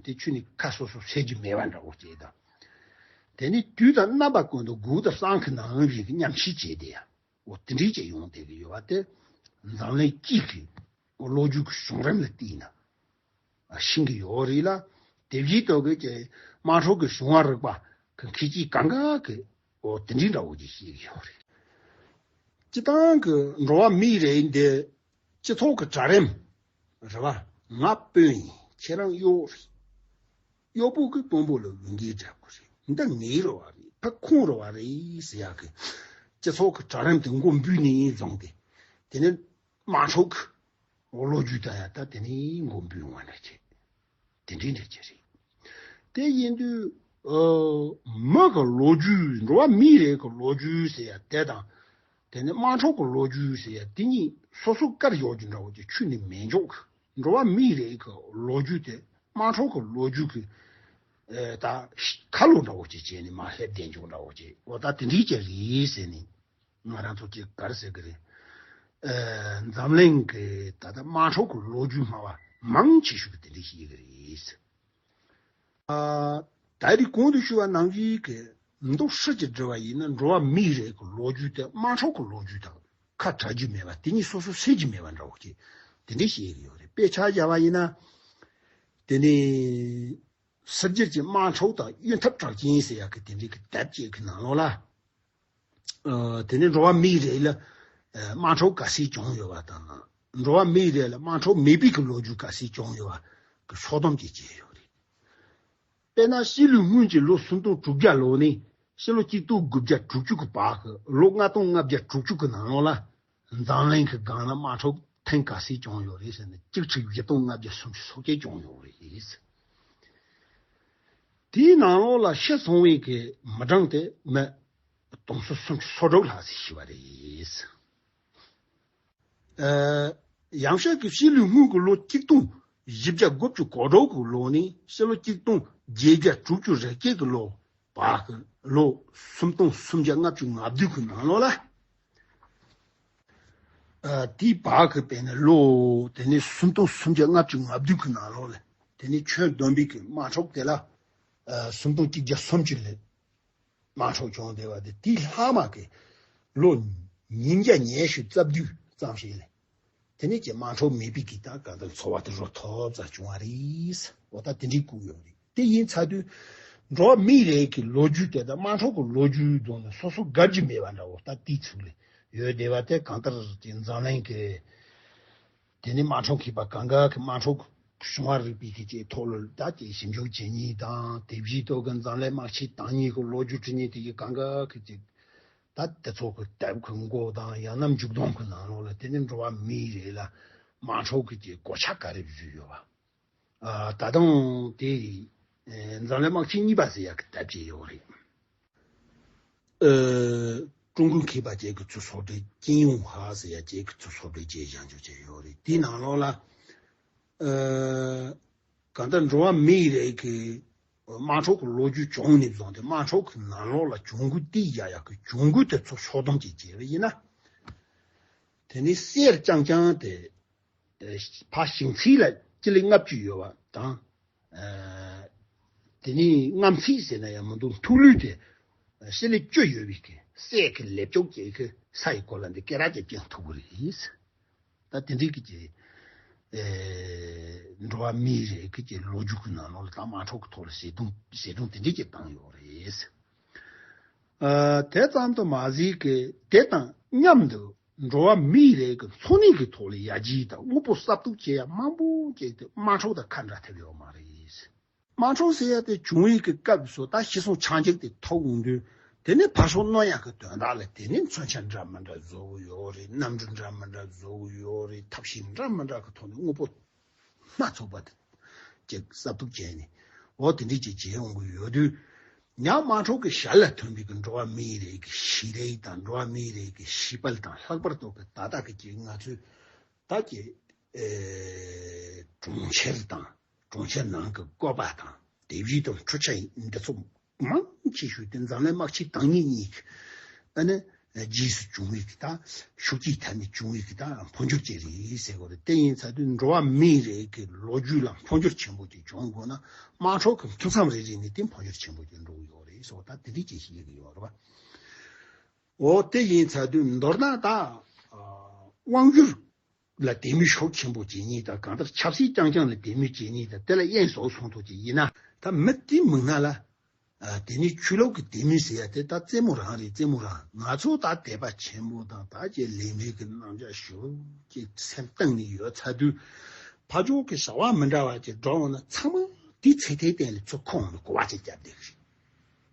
དེ་ཁྱོན་ནས་ཁ་སོ་སོ་ཟ་རྒྱུ་མེད་པ་འདྲ་བོ་ཅིག་དང་། དེ་ནི་དུས་དང་རྣམ་པ་ཀུན་ཏུ་སྒུག་དང་གསང་གི་ནང་བཞིན་གྱི་མཉམ་བཤད་བྱས་ཏེ་ཡང་། འོ་དེ་འདྲའི་ཅིག་ཡོང་བསྡད་ཀྱི་ཡོད་པ་དེ། འཛམ་གླིང་སྤྱི་གི་འོ་ལོ་རྒྱུས་ཀྱི་བྱུང་རིམ་ལ་བལྟས་ན། ཤེས་ཀྱི་ཡོད་རེད་ལ། དེ་བཞིན་དུ་གི་ཅིག་དམག་འཁྲུག་གི་བྱུང་བ་རིག་པ་གི་མཁས་ཅིག་གང་ག་གི་འོ་དེ་འདྲའི་འདྲ་བོ་ཅིག་ཤེས་ཀྱི་ཡོད་རེད། སྤྱི་བཏང་གི་འགྲོ་བ་མིའི་རིགས་འདི་སྤྱི་ཚོགས་ཀྱི་གྲལ་རིམ་རེད་བ། ང་དཔོན་ཡིན། ཁྱེད་རང་གཡོག་རེད། གཡོག་པོ་གིས་དཔོན་པོ་ལ་འོས་འགན་སྤྲད་དགོས་རེད། འདི་ངའི་རེད་བ་རེད། ཕ་ཁོང་རེད་བ་རེད་ཟེར་ཡག་གི་སྤྱི་ཚོགས་ཀྱི་གྲལ་རིམ་དེ་མགོ་འབུས་ནས་བཟུང་སྟེ། དེ་ནས་དམག་འཁྲུག་གི་འོ་ལོ་རྒྱུས་དང་ཡང་ད་དེ་ནས་མགོ་འབུས་འོང་བ་འདྲ་བྱེད། དེ་འདྲའི་འདྲ་བྱེད་རེད། དེ་ཡིན་དུས་ཨ་མི་གི་ལོ་རྒྱུས། འགྲོ་བ་མིའི་རིགས་ཀྱི་ལོ་རྒྱུས་ཟེར་ཡག་དེ་དང་། དེ་ནས་དམག་འཁྲུག་གི་ལོ་རྒྱུས་ཟེར་ཡག་དེ་གཉིས་སོ་སོ་བཀར་ཡོད་རྒྱུ་འདྲ་བོ་ཅིག་ཁྱོན་ནས་མེད་འཇོག་གི། འགྲོ་བ་མིའི་རིགས་ཀྱི་ལོ་རྒྱུས་དེ་དམག་འཁྲུག་གི་ལོ་རྒྱུས་ཀྱི་ཨེ་ད་ཁ་ལོ་འདྲ་བོ་ཅིག་བྱས་ནས་མར་སླེབས་བསྡད་འཇོག་འདྲ་བོ་ཅིག་འོ་ད་དེ་འདྲའི་ཅིག་རེད་ཟེར་ནས། ང་རང་ཚོ་ཅིག་ག་རེ་ཟེར་གི་རེད། ཨེ་འཛམ་གླིང་གི་ད་ལྟ་དམག་འཁྲུག་གི་ལོ་རྒྱུས་སྨྲ་བ་མང་ཆེ་ཤོས་ཀྱིས་དེ་འདྲ་བཤད་གི་རེད། ཨ་ད་རེས་གོང་དུ་ཞུས་པ་ནང་བཞིན་གྱི་མདོ་སྲིད་ཀྱི་འགྲེལ་བ་ཡིན་ན། འགྲོ་བ་མིའི་རིགས་ཀྱི་ལོ་རྒྱུས་དེ་དམག་འཁྲུག་གི་ལོ་རྒྱུས་དང་ཁ་བྲལ་རྒྱུ་མེད་པ། དེ་གཉིས་སོ་སོ་ཟེར་རྒྱུ་མེད་པ་འདྲ་བོ་ཅིག་དེ་འདྲ་བཤད་གི་ཡོད་རེད། དཔེ་ཆ་བཞག་པ་ཡིན་ན། དེ་ནས་ཕྱི་རྒྱལ་གྱི་དམག་འཁྲུག་དང་གཡུལ་འཐབ་གྲགས་ཅན་ཟེར་ཡག་གི་དེ་འདྲའི་གི་དེབ་ཅིག་གི་ནང་ལོགས་ལ། ཨ་དེ་ནས་འགྲོ་བ་མིའི་རིགས་ལ་ཨ་དམག་འཁྲུག་ག་ཚད་བྱུང་ཡོད་པ་དང་། འགྲོ་བ་མིའི་རིགས་ལ་དམག་འཁྲུག་མེད་པའི་གི་ལོ་རྒྱུས་ག་ཚད་བྱུང་ཡོད་པ་གི་ཕྱོགས་བསྡོམས་ཅིག་བྱས་ཡོད་རེད། དཔེར་ན་སྤྱི་ལོའི་སྔོན་གྱི་ལོ་སུམ་སྟོང་དྲུག་བརྒྱ་ལོ་ནས་སྤྱི་ལོ་གཅིག་སྟོང་ལྔ་བརྒྱ་དྲུག་ཅུ་གི་བར་གྱི་ལོ་ལྔ་སྟོང་ལྔ་བརྒྱ་དྲུག་ཅུ་གི་ནང་ལོགས་ལ། འཛམ་གླིང་གི་སྒང་ལ་དམག་འཁྲུག་ཐེངས་ག་ཚད་བྱུང་ཡོད་རེད་ཟེར་ན། གཅིག་ཁྲི་བཞི་སྟོང་ལྔ་བརྒྱ་སུམ་ཅུ་སོ་བརྒྱད་བྱུང་ཡོད་རེད། དེའི་ནང་ལོགས་ལ་ཤི་སོང་བའི་གི་མི་གྲངས་དེ་མི་སྟོང་ཚོ་སུམ་ཅུ་སོ་དྲུག་ལྷག་ཙམ་ཤི་བ་རེད། ཨ་ཡང་ཤར་གྱི་སྤྱི་ལོའི་སྔོན་གྱི་ལོ་གཅིག་སྟོང་བཞི་བརྒྱ་དགུ་བཅུ་གོ་དྲུག་གི་ལོ་ནས་སྤྱི་ལོ་གཅིག་སྟོང་བརྒྱད་བརྒྱ་དྲུག་ཅུ་རེ་བརྒྱད་ཀྱི་ལོ་བར་གྱི་ལོ་སུམ་སྟོང་སུམ་བརྒྱ་ལྔ་བཅུ་ང་བདུན་གྱི་ནང་ལོགས་ལ། ཨ་དེའི་བར་གྱི་དཔེར་ན་ལོ་དེ་ནས་སུམ་སྟོང་སུམ་བརྒྱ་ལྔ་བཅུ་ང་བདུན་གྱི་ནང་ལོགས་ལ། དེ་ནས་ཁྱོན་བསྡོམས་པའི་གི་དམག་འཁྲུག་དེ་ལ་ཨ་སུམ་སྟོང་གཅིག་བརྒྱ་སུམ་ཅུ་ལ་དམག་འཁྲུག་བྱུང་བསྡད་པ་དེ། དེའི་ལྷག་མ་གི་ལོ་ཉིས་བརྒྱ་ཉི་ཤུ་རྩ་བདུན་ཙམ་ཞིག་ལ། དེ་ནས་ཀྱི་དམག་འཁྲུག་མེད་པའི་གི་ད་གང་ལྟར་འཚོ་བ་དེ་རོལ་ཐུབ་ཙམ་བྱུང་བ་རེད། འོ་ད་དེ་འདྲའི་སྐུ་ཡོད་རེད། དེ་ཡིན་ཚར་དུས་འགྲོ་བ་མིའི་རིགས་ཀྱི་ལོ་རྒྱུས་དེ་དང་དམག་འཁྲུག་གི་ལོ་རྒྱུས་བསྡོམས་ནས་སོ་སོ་དགར་རྒྱུ་མེད་པ་འདྲ་བོ་ད་དེའི་ཚུལ་ལ་ཡོད་བསྡད་པ་དེ། གང་ལྟར་ཀྱི་འཛམ་གླིང་གི་དེ་ནས་དམག་འཁྲུག་མཁས་པ་གང་ག་གི་དམག་འཁྲུག་བྱུང་བ་རིག་པའི་གི་ཅིག་ཐོག་ལ་ད་ཅིག་ཞིབ་འཇུག་བྱེད་མཁན་དང་། དེ་བཞིན་དུ་གི་འཛམ་གླིང་དམག་ཆེན་དང་གཉིས་ཀྱི་ལོ་རྒྱུས་འབྲི་མཁན་དེ་གི་གང་ག་གི་ཅིག་ད་དེ་ཚོ་གི་དེབ་ཀྱི་མགོ་དང་ཡང་ན་མཇུག་སྡོམ་གྱི་ནང་ལོགས་ལ། དེ་ནས་འགྲོ་བ་མིའི་རིགས་ལ་དམག་འཁྲུག་གི་ཅིག་གོ་ཆ་ག་རེ་བཟོས་ཡོད་པ། ཨ་ད་དུང་དེ་ཨེ་འཛམ་གླིང་དམག་ཆེན་གཉིས་པ་ཟེར་ཡག་གི་དེབ་ཅིག་ཡོད་རེད། ཨ་ཀྲུང་གོའི་མཁས་པ་ཅིག་གིས་ཚུར་གསོག་འདེབས། ཅིན་ཡུང་ཧྭ་ཟེར་ཡག་ཅིག་གིས་ཚུར་གསོག་འདེབས་བྱས་བཞག་འཇོག་བྱས་ཡོད་རེད། དེའི་ནང་ལོགས་ལ་ཨ་གང་ལྟར་འགྲོ་བ་མིའི་རིགས་ཀྱི་ དམག་འཁྲུག་གི་ལོ་རྒྱུས་བྱུང་ནས་བཟུང་སྟེ་དམག་འཁྲུག་གི་ནང་ལོགས་ལ་གྱོང་གུན་ཏིག་ཡ་ཡག་གི་གྱོང་གུན་དེ་ཚོ་ཕྱོགས་བསྡོམས་ཀྱིས་བྱས་པ་ཡིན་ན། དེ་ནི་གསེར་རྐྱང་རྐྱང་དེ་ཕ་ཞིང་ཚད་ལ་སྤྱི་ལེ་ལྔ་བཅུ་ཡོད་པ་དང་། དེ་ནི་རྔམ་ཚད་ཟེར་ན་ཡང་མི་འདུག་མཐུག་ལུས་དེ་སྤྱི་ལེ་བཅུ་ཡོད་པའི་གི་གསེར་གི་ལེབ་ཅོག་ཅིག་གི་ས་ཡི་སྐོར་ལ་འདི་སྐེ་རགས་ཅིག་བརྐྱང་ཐུབ་ཀྱི་རེད། ད་དེ་འདྲའི་གི་ཅིག་ཨེ་འགྲོ་བ་མིའི་རིགས་ཀྱི་ལོ་རྒྱུས་ཀྱི་ནང་ལོགས་ལ་ད་དམག་འཁྲུག་གི་ཐོག་ལ་ཟད་གདུང་ཟད་གདུང་དེ་འདྲའི་ཅིག་བཏང་ཡོད་རེད། ཨ་དེ་ཙམ་དུ་མ་ཟད་ཀི་དེ་དང་མཉམ་དུ་འགྲོ་བ་མིའི་རིགས་ཀྱི་འཚོ་གནས་ཀྱི་ཐོག་ལ་ཡར་རྒྱས་དང་དངོས་པོ་གསར་གཏོད་བྱེད་ཡ་མང་པོ་ཅིག་དེ་དམག་འཁྲུག་དང་ཁ་འདྲ་ཐེབས་ཡོད་མ་རེད། དམག་འཁྲུག་ཟེར་ཡ་དེ་བྱུང་བའི་གི་སྐབས་སུ་ད་ཤི་གསོན་ཆག་འཇིག་དེ་ཐོབ་འོང་དུས། དེ་ནས་ཕར་ཕྱོགས་གནོད་ཡ་གི་དོན་དག་ལ་དེ་ནས་མཚོན་ཆ་འདྲ་མི་འདྲ་བཟོ་གི་ཡོད་རེད། གནམ་གྲུ་འདྲ་མི་འདྲ་བཟོ་གི་ཡོད་རེད། ཐབས་ཤེས་འདྲ་མི་འདྲ་གི་ཐོག་ནས་དངོས་པོ་སྣ་ཚོགས་པ་དེ་ཅིག་གསར་གཏོད་བྱས་ནས་འོ་དེ་འདྲས་ཅིག་བྱས་འོང་གི་ཡོད་དུས། ཡང་དམག་འཁྲུག་གི་ཞར་ལ་ཐོན་པའི་གི་འགྲོ་བ་མིའི་རིགས་ཀྱི་ཤེས་རིག་དང་འགྲོ་བ་མིའི་རིགས་ཀྱི་ཤེས་དཔལ་དང་ལྷག་པར་དུ་གི་ད་ལྟ་གི་ཅིག་ང་ཚོས་ད་ཅིག་ཨེ་གྲོང་ཁྱེར་དང་། གྲོང་ཁྱེར་ནང་གི་བཀོད་པ་དང་དེབ་གཞི་དང་འཕྲུལ་ཆས་འདི་ཚོ་མང་ཆེ་ཤོས་དེ་འཛམ་གླིང་དམག་ཆེན་དང་གཉིས་གཉིས་ཀྱི་ཨ་ནི་རྗེས་སུ་བྱུང་བའི་གི་ད་ཤུགས་ཀྱིས་ཐ་ནི་བྱུང་བའི་གི་ད་འཕོ་འགྱུར་ཅིག་རེད་ཟེར་དགོས་རེད། དེ་ཡིན་ཚར་དུས་འགྲོ་བ་མིའི་རིགས་ཀྱི་ལོ་རྒྱུས་ལ་འཕོ་འགྱུར་ཆེན་པོ་ཅིག་བྱུང་དགོས་ན་དམག་འཁྲུག་གི་འཐུས་ཚང་རེ་རེ་ནས་དེ་འཕོ་འགྱུར་ཆེན་པོ་ཅིག་འགྲོ་གི་ཡོད་རེད་ཟེར་བ་ད་དེ་འདྲས་ཅིག་བཤད་ཀྱི་ཡོད་རེད་བ། འོ་དེ་ཡིན་ཚར་དུས་མདོར་ན་ད་དབང་སྒྱུར་ལ་དད་མོས་ཤུགས་ཆེན་པོ་བྱེད་མཁན་དང་གང་ལྟར་ཆབ་སྲིད་རྐྱང་རྐྱང་ལ་དད་མོས་བྱེད་མཁན་དང་དེ་ལ་དབྱིངས་ཟོག་སོང་ཐུབ་ཀྱི་ཡིན་ན་ད་མི་དེ་མིན་ན་ལ། དེ་ནི་ཆོས་ལུགས་ཀྱི་དད་མོས་ཟེར་ཡ་དེ་ད་རྩེད་མོ་རང་རེད། རྩེད་མོ་རང་ང་ཚོ་ད་དད་པ་ཆེན་པོ་དང་ད་ཅེ་ལས་འབྲས་ཀྱི་རྣམ་གཞག་ཞུ་ཅེ་སེམས་གཏིང་ནས་ཡོད་ཚར་དུས་ཕ་ཇོ་གི་བྱ་བ་མི་འདྲ་བ་ཅེ་འགྲོ་འོང་ན་ཚང་མ་དེ་ཚེ་ཐའི་སྟེང་ལ་ཚུར་ཁོང་ལ་གོ་བ་ཅེ་བརྒྱབ་བསྡད་ཀྱི་རེད།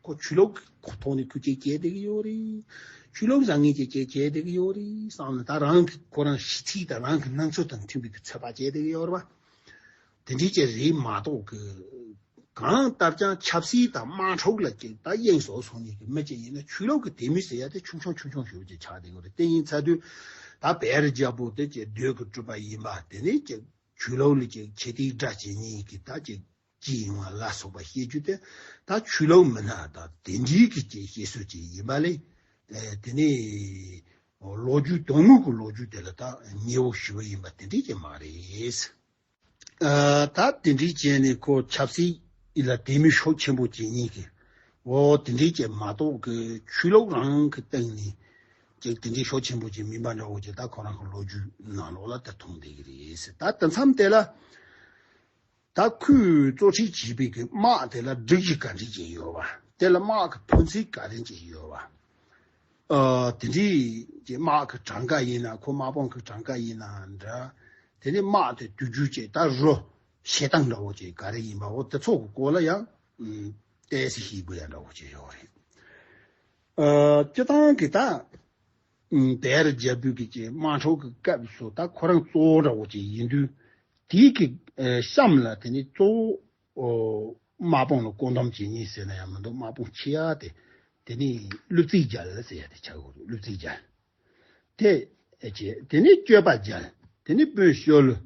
ཁོ་ཆོས་ལུགས་ཀྱི་ཐོག་ནས་ཁོ་ཅིག་བྱས་བསྡད་ཀྱི་ཡོད་རེད། ཆོས་ལུགས་བཟང་ངན་ཅིག་ཅིག་བྱས་བསྡད་ཀྱི་ཡོད་རེད་བསམ་ནས་ད་རང་གི་ཁོ་རང་ཤི་ཚད་དང་རང་གི་སྣང་ཚུལ་དང་མཐུན་པའི་གི་ཚོད་དཔག་བྱས་བསྡད་ཀྱི་ཡོད་རེད་བ། དེ་འདྲའི་ཅིག་རེད་མ་གཏོགས་གི་གང་ལྟར་ཀྱང་ཆབ་སྲིད་དང་དམག་འཁྲུག་ལ་ཅིག་ད་དབྱིངས་ཟོག་སོང་ནས་གི་མི་ཅིག་ཡིན་ན་ཆོས་ལུགས་ཀྱི་དད་མོས་ཟེར་ཡ་དེ་ཆུང་ཆུང་ཆུང་ཆུང་ཞིག་ཅིག་ཆགས་བསྡད་ཀྱི་རེད། དེ་ཡིན་ཚར་དུས་ད་བེ་རི་རྒྱལ་པོ་དེ་ཅིག་བདུད་ཀྱི་སྤྲུལ་པ་ཡིན་པ་དེ་ནས་ཅིག་ཆོས་ལུགས་ལ་ཅིག་ཆེ་ཏིག་དགྲ་བྱེད་ཉིན་གི་ད་ཅིག་ཅི་ཡིན་བ་ལ་སོགས་པ་བཤད་རྒྱུ་དེ་ད་ཆོས་ལུགས་མི་སྣ་དང་དེ་འདྲའི་གི་ཅིག་བཤད་སྲོལ་ཅིག་ཡིན་པ་ལས། ཨེ་དེ་ནས་ལོ་རྒྱུས་དོན་དངོས་ཀྱི་ལོ་རྒྱུས་དེ་ལ་ད་ཉེ་བོ་ཞུ་བ་ཡིན་པ་དེ་འདྲའི་ཅིག་མ་རེད། ཨ་ད་དེ་འདྲའི་བྱས་ནས་ཁོ་ཆབ་སྲིད་ལ་དད་མོས་ཤུགས་ཆེན་པོ་བྱེད་མཁན་གི་འོ་དེ་འདྲའི་ཅིག་མ་གཏོགས་གི་ཆོས་ལུགས་རང་གི་སྟེང་ནས་ཅིག་དེ་འདྲའི་ཤུགས་ཆེན་པོ་ཅིག་མིན་པ་འདྲ་བོ་ཅིག་ད་ཁོ་རང་གི་ལོ་རྒྱུས་ནང་ལོགས་ལ་ད་མཐོང་བསྡད་ཀྱི་རེད་ཟེར། ད་དེ་མཚམས་དེ་ལ། ད་ཁོས་གཙོ་ཁྲིད་བྱས་པའི་གི་དམག་དེ་ལ་སྒྲིག་གཞི་ག་འདྲ་ཅིག་ཡོད་བ། དེ་ལ་དམག་གི་ཕོན་ཚད་ག་རེ་ཅིག་ཡོད་བ། ཨ་དེ་འདྲའི་ཅིག་དམག་གི་གྲངས་ཀ་ཡིན་ན་ཁོ་དམག་དཔུང་གི་གྲངས་ཀ་ཡིན་ན་འདྲ། དེ་ནས་དམག་དེ་དུས་རྒྱུན་ཅིག་ད་རོ་བྱེད་སྟངས་འདྲ་བོ་ཅིག་ག་རེ་ཡིན་པ་འོ་དེ་ཚོ་གི་སྐོར་ལ་ཡང་ཨུམ་ཏོག་ཙམ་ཤེས་དགོས་ཡ་འདྲ་བོ་ཅིག་ཡོད་རེད། ཨ་སྤྱི་བཏང་གི་ད་ཨུམ་བེ་རི་རྒྱལ་པོའི་གི་ཅིག་དམག་འཁྲུག་གི་སྐབས་སུ་ད་ཁོ་རང་གཙོ་བོ་འདྲ་བོ་ཅིག་ཡིན་དུས། དེའི་གི་ཨེ་གཤམ་ལ་དེ་ནི་གཙོ་བོ་ཨོ་དམག་དཔུང་ལ་བཀོད་འདོམས་བྱེད་མཁན་ཟེར་ན་ཡང་མི་འདུག་དམག་དཔུང་ཆེ་ཡ་དེ་དེ་ནི་བློ་རྩེ་རྒྱལ་ཟེར་ཡ་དེ་ཆགས་ཡོད་རེད། བློ་རྩེ་རྒྱལ་དེ་ཨེ་ཅེ་དེ་ནི་སྐྱོབ་པ་རྒྱལ། དེ་ནི་དཔོན་ཤོ་ལོ།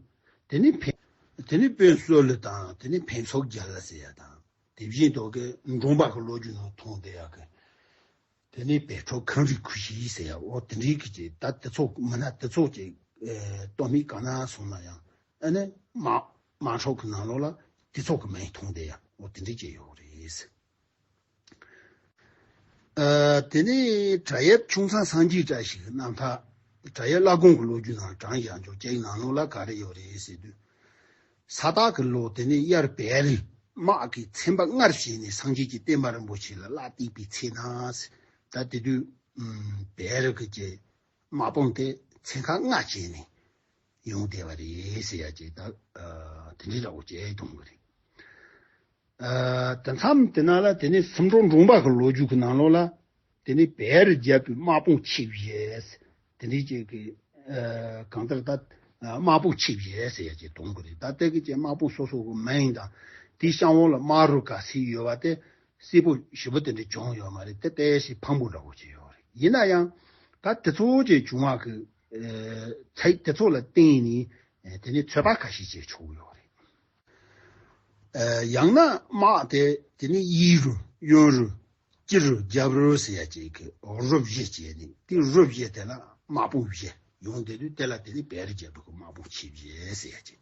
དེ་ནི་ཕན་དེ་ནི་དཔོན་ཤོ་ལོ་དང་དེ་ནི་ཕན་ཚུན་རྒྱལ་ཟེར་ཡ་དང་། དེ་བཞིན་དུ་གི་འབྲོང་པ་གི་ལོ་རྒྱུས་ནང་མཐོང་བསྡད་ཡག་གི། དེ་ནས་བལ་ཕྲུག་ཁམས་རིགས་ཁུ་ཤི་ཟེར་ཡག་འོ་དེ་འདྲའི་གི་ཅིག་ད་དེ་ཚོ་མི་སྣ་དེ་ཚོ་ཅིག་ཨེ་སྟོད་སྨད་གང་ན་སོང་ན་ཡང་ཨ་ནི་དམག་དམག་འཁྲུག་གི་ནང་ལོགས་ལ་དེ་ཚོ་གི་མིང་མཐོང་བསྡད་ཡག་འོ་དེ་འདྲའི་ཅིག་ཡོད་རེད། ཨ་དེ་ནས་བྲག་གཡབ་ཁྱུང་ཚང་སངས་རྒྱས་བཀྲ་ཤིས་ཀྱི་རྣམ་ཐར། བྲག་གཡབ་བླ་སྒང་གི་ལོ་རྒྱུས་ནང་བགྲང་བཞག་འཇོག་ཅིག་ནང་ལོགས་ལ་ག་རེ་ཡོད་རེད་ཟེར་དུས། ས་སྟག་གི་ལོ་དེ་ནས་དབྱར་བལ་རི་དམག་གིས་ཚན་པ་ལྔར་ཕྱེ་ནས་སངས་རྒྱས་ཀྱི་བསྟན་པ་རིན་པོ་ཆེ་ལ་གླགས་བཏེགས་པའི་ཚེ་ན། ད་དེ་དུས་ཨུམ་བལ་རི་གི་ཀྱི་དམག་དཔུང་དེ་ཚན་ཁག་ལྔ་བྱས་ནས་ཡོང་བསྡད་པ་རེད་ཟེར་ཡ་ཅིག་ད་ཨ་དེ་འདྲའི་འདྲ་བོ་ཅིག་གཏོང་གི་རེད། ཨ་དེ་མཚམས་དེ་ན་ལ་དེ་ནས་སུམ་འབྲོང་འབྲོང་པ་གི་ལོ་རྒྱུས་ཀྱི་ནང་ལོགས་ལ། དེ་ནས་བལ་རི་རྒྱལ་པོའི་དམག་དཔུང་ཆིབས་བཞེས། དེ་འདྲའི་ཅིག་གི་ཨ་གང་ལྟར་ད་དམག་དཔུང་ཆིབས་བཞེས་ཟེར་ཡ་ཅིག་གཏོང་གི་རེད། ད་ལྟའི་གི་ཅིག་དམག་དཔུང་སོ་སོ་གི་མིང་དང་དེའི་གཤམ་འོག་ལ་དམག་རུ་ག་ཚད་ཡོད་པ་དེ་གསལ་པོ་ཞེ་པོ་དེ་འདྲ་བྱུང་ཡོད་མ་རེད། དེ་ཏོག་ཙམ་ཕངས་པོ་འདྲ་བོ་ཅིག་ཡོད་རེད། ཡིན་ན་ཡང་ད་དེ་ཚོ་ཅིག་བྱུང་བ་གི་ཨ་ཚད་དེ་ཚོ་ལ་བརྟེན་ནས་ཨ་དེ་ནས་ཚོད་དཔག་ཁ་ཤས་ཅིག་ཆོག་གི་ཡོད་རེད། ཡང་ན་དམག་དེ་དེ་ནི་གཡས་རུ་གཡོན་རུ་སྐྱིད་རུ་རྒྱབ་རུ་ཟེར་ཡ་ཅིག་གི་རུ་བཞི་བྱས་ནས། དེ་རུ་བཞི་དེ་ལ་དམག་དཔུང་བཞི་ཡོང་དེ་དུས། དེ་ལ་དེ་ནི་བེ་རི་རྒྱལ་པོ་གི་དམག་དཔུང་ཆེ་བཞི་ཟེར་ཡ་ཅིག་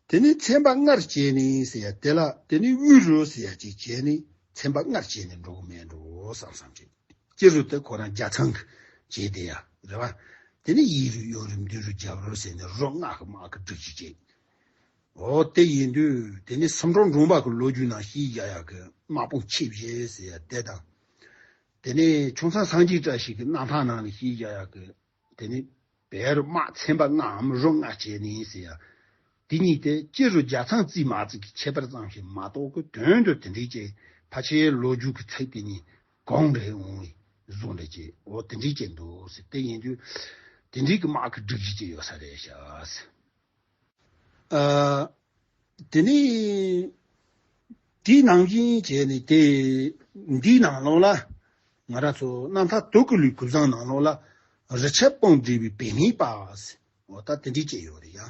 དེ་ནི་ཚན་པ་ལྔར་བྱས་ནས་ཟེར་ཡ་དེ་ལ་དེ་ནི་དབུས་རུ་ཟེར་ཡ་ཅིག་བྱས་ནས། ཚན་པ་ལྔར་བྱས་ནས་འགྲོ་གི་མེད་འགྲོ་བསམ་བསམ་བྱས། སྤྱིར་རུ་དེ་ཁོ་རང་རྒྱ་ཚང་གི་བྱས་དེ་ཡ་རེད་བ། དེ་ནི་གཡས་རུ་གཡོན་རུ་མདུན་རུ་རྒྱབ་རུ་ཟེར་ནས་རུ་ལྔ་གི་དམག་གི་སྒྲིག་གཞི་བྱས། འོ་དེ་ཡིན་དུས་དེ་ནི་སུམ་ཕྲུགས་འབྲོང་པ་གི་ལོ་རྒྱུས་ནང་ཞེས་བྱ་ཡག་གི་དམག་དཔུང་ཆེ་བཞི་ཟེར་ཡ་དེ་དང་། དེ་ནི་ཁྱུང་ཚང་སངས་རྒྱས་བཀྲ་ཤིས་ཀྱི་རྣམ་ཐར་ནང་ལ་ཞེས་བྱ་ཡག་གི་དེ་ནི་བེ་རི་དམག་ཚན་པ་ལྔའམ་རུ་ལྔ་བྱས་ནས་ཟེར་ཡ། དེ་གཉིས་དེ་སྤྱིར་རུ་རྒྱ་ཚང་རྩིས་མ་རྩིས་ཀྱི་ཁྱད་པར་ཙམ་ཞིག་མ་གཏོགས་ཀྱི་དོན་དུ་དེ་འདྲའི་ཅིག་ཕལ་ཆེར་ལོ་རྒྱུས་ཀྱི་ཚིག་དེ་གཉིས་གོང་རེད་འོང་བའི་བཟོ་འདྲ་ཅིག་འོ་དེ་འདྲའི་ཅིག་འདུག་ཟེར། དེ་ཡིན་དུས་དེ་འདྲའི་གི་དམག་གི་སྒྲིག་གཞི་ཅིག་ཡོད་ས་རེད་ཤག་ཨ། དེ་ནས་དེའི་ནང་བཞིན་བྱས་ནས་དེ་འདིའི་ནང་ལོགས་ལ་ང་རང་ཚོ་རྣམ་ཐར་དུ་ཀུ་ལུའི་གུས་བཟང་ནང་ལོགས་ལ་རི་ཆབ་དཔུང་སྒྲིལ་བའི་བེ་མིག་པ་ཟེར། འོ་ད་དེ་འདྲའི་བྱས་ཡོད་རེད་ཡ།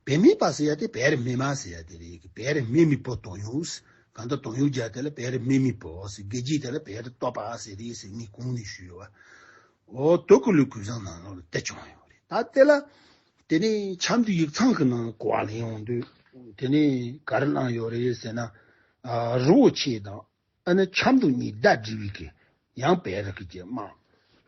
བེ་མིག་པ་ཟེར་ཡ་དེ་བེ་རི་སྨིན་མ་ཟེར་ཡ་དེ་རེད། བེ་རི་སྨིན་མའི་བུ་དོན་ཡོད། གང་ལྟར་དོན་ཡོད་རྒྱ་དེ་ལ་བེ་རི་སྨིན་མའི་བུ་ཟེར། དགེ་རྒྱས་དེ་ལ་བེ་རི་སྟོབས་པ་ཟེར་རེད་ཟེར་ངས་གོང་ནས་ཞུས་ཡོད་བ། འོ་དུ་ཀུ་ལུའི་གུས་བཟང་ནང་ལོགས་ལ་དེ་བྱུང་ཡོད་རེད། ད་དེ་ལ་དེ་ནས་ཆབ་མདོ་ཡིག་ཚང་གི་ནང་ལ་གོ་བ་ལེན་ཡོང་དུས། དེ་ནས་ག་རེ་གནང་ཡོད་རེད་ཟེར་ན། ཨ། རི་བོ་ཆེ་དང་ཨ་ནི་ཆབ་མདོ་གཉིས་ཟླ་སྒྲིལ་བའི་གི་ཡང་བེ་རི་གི་ཅིག་དམག་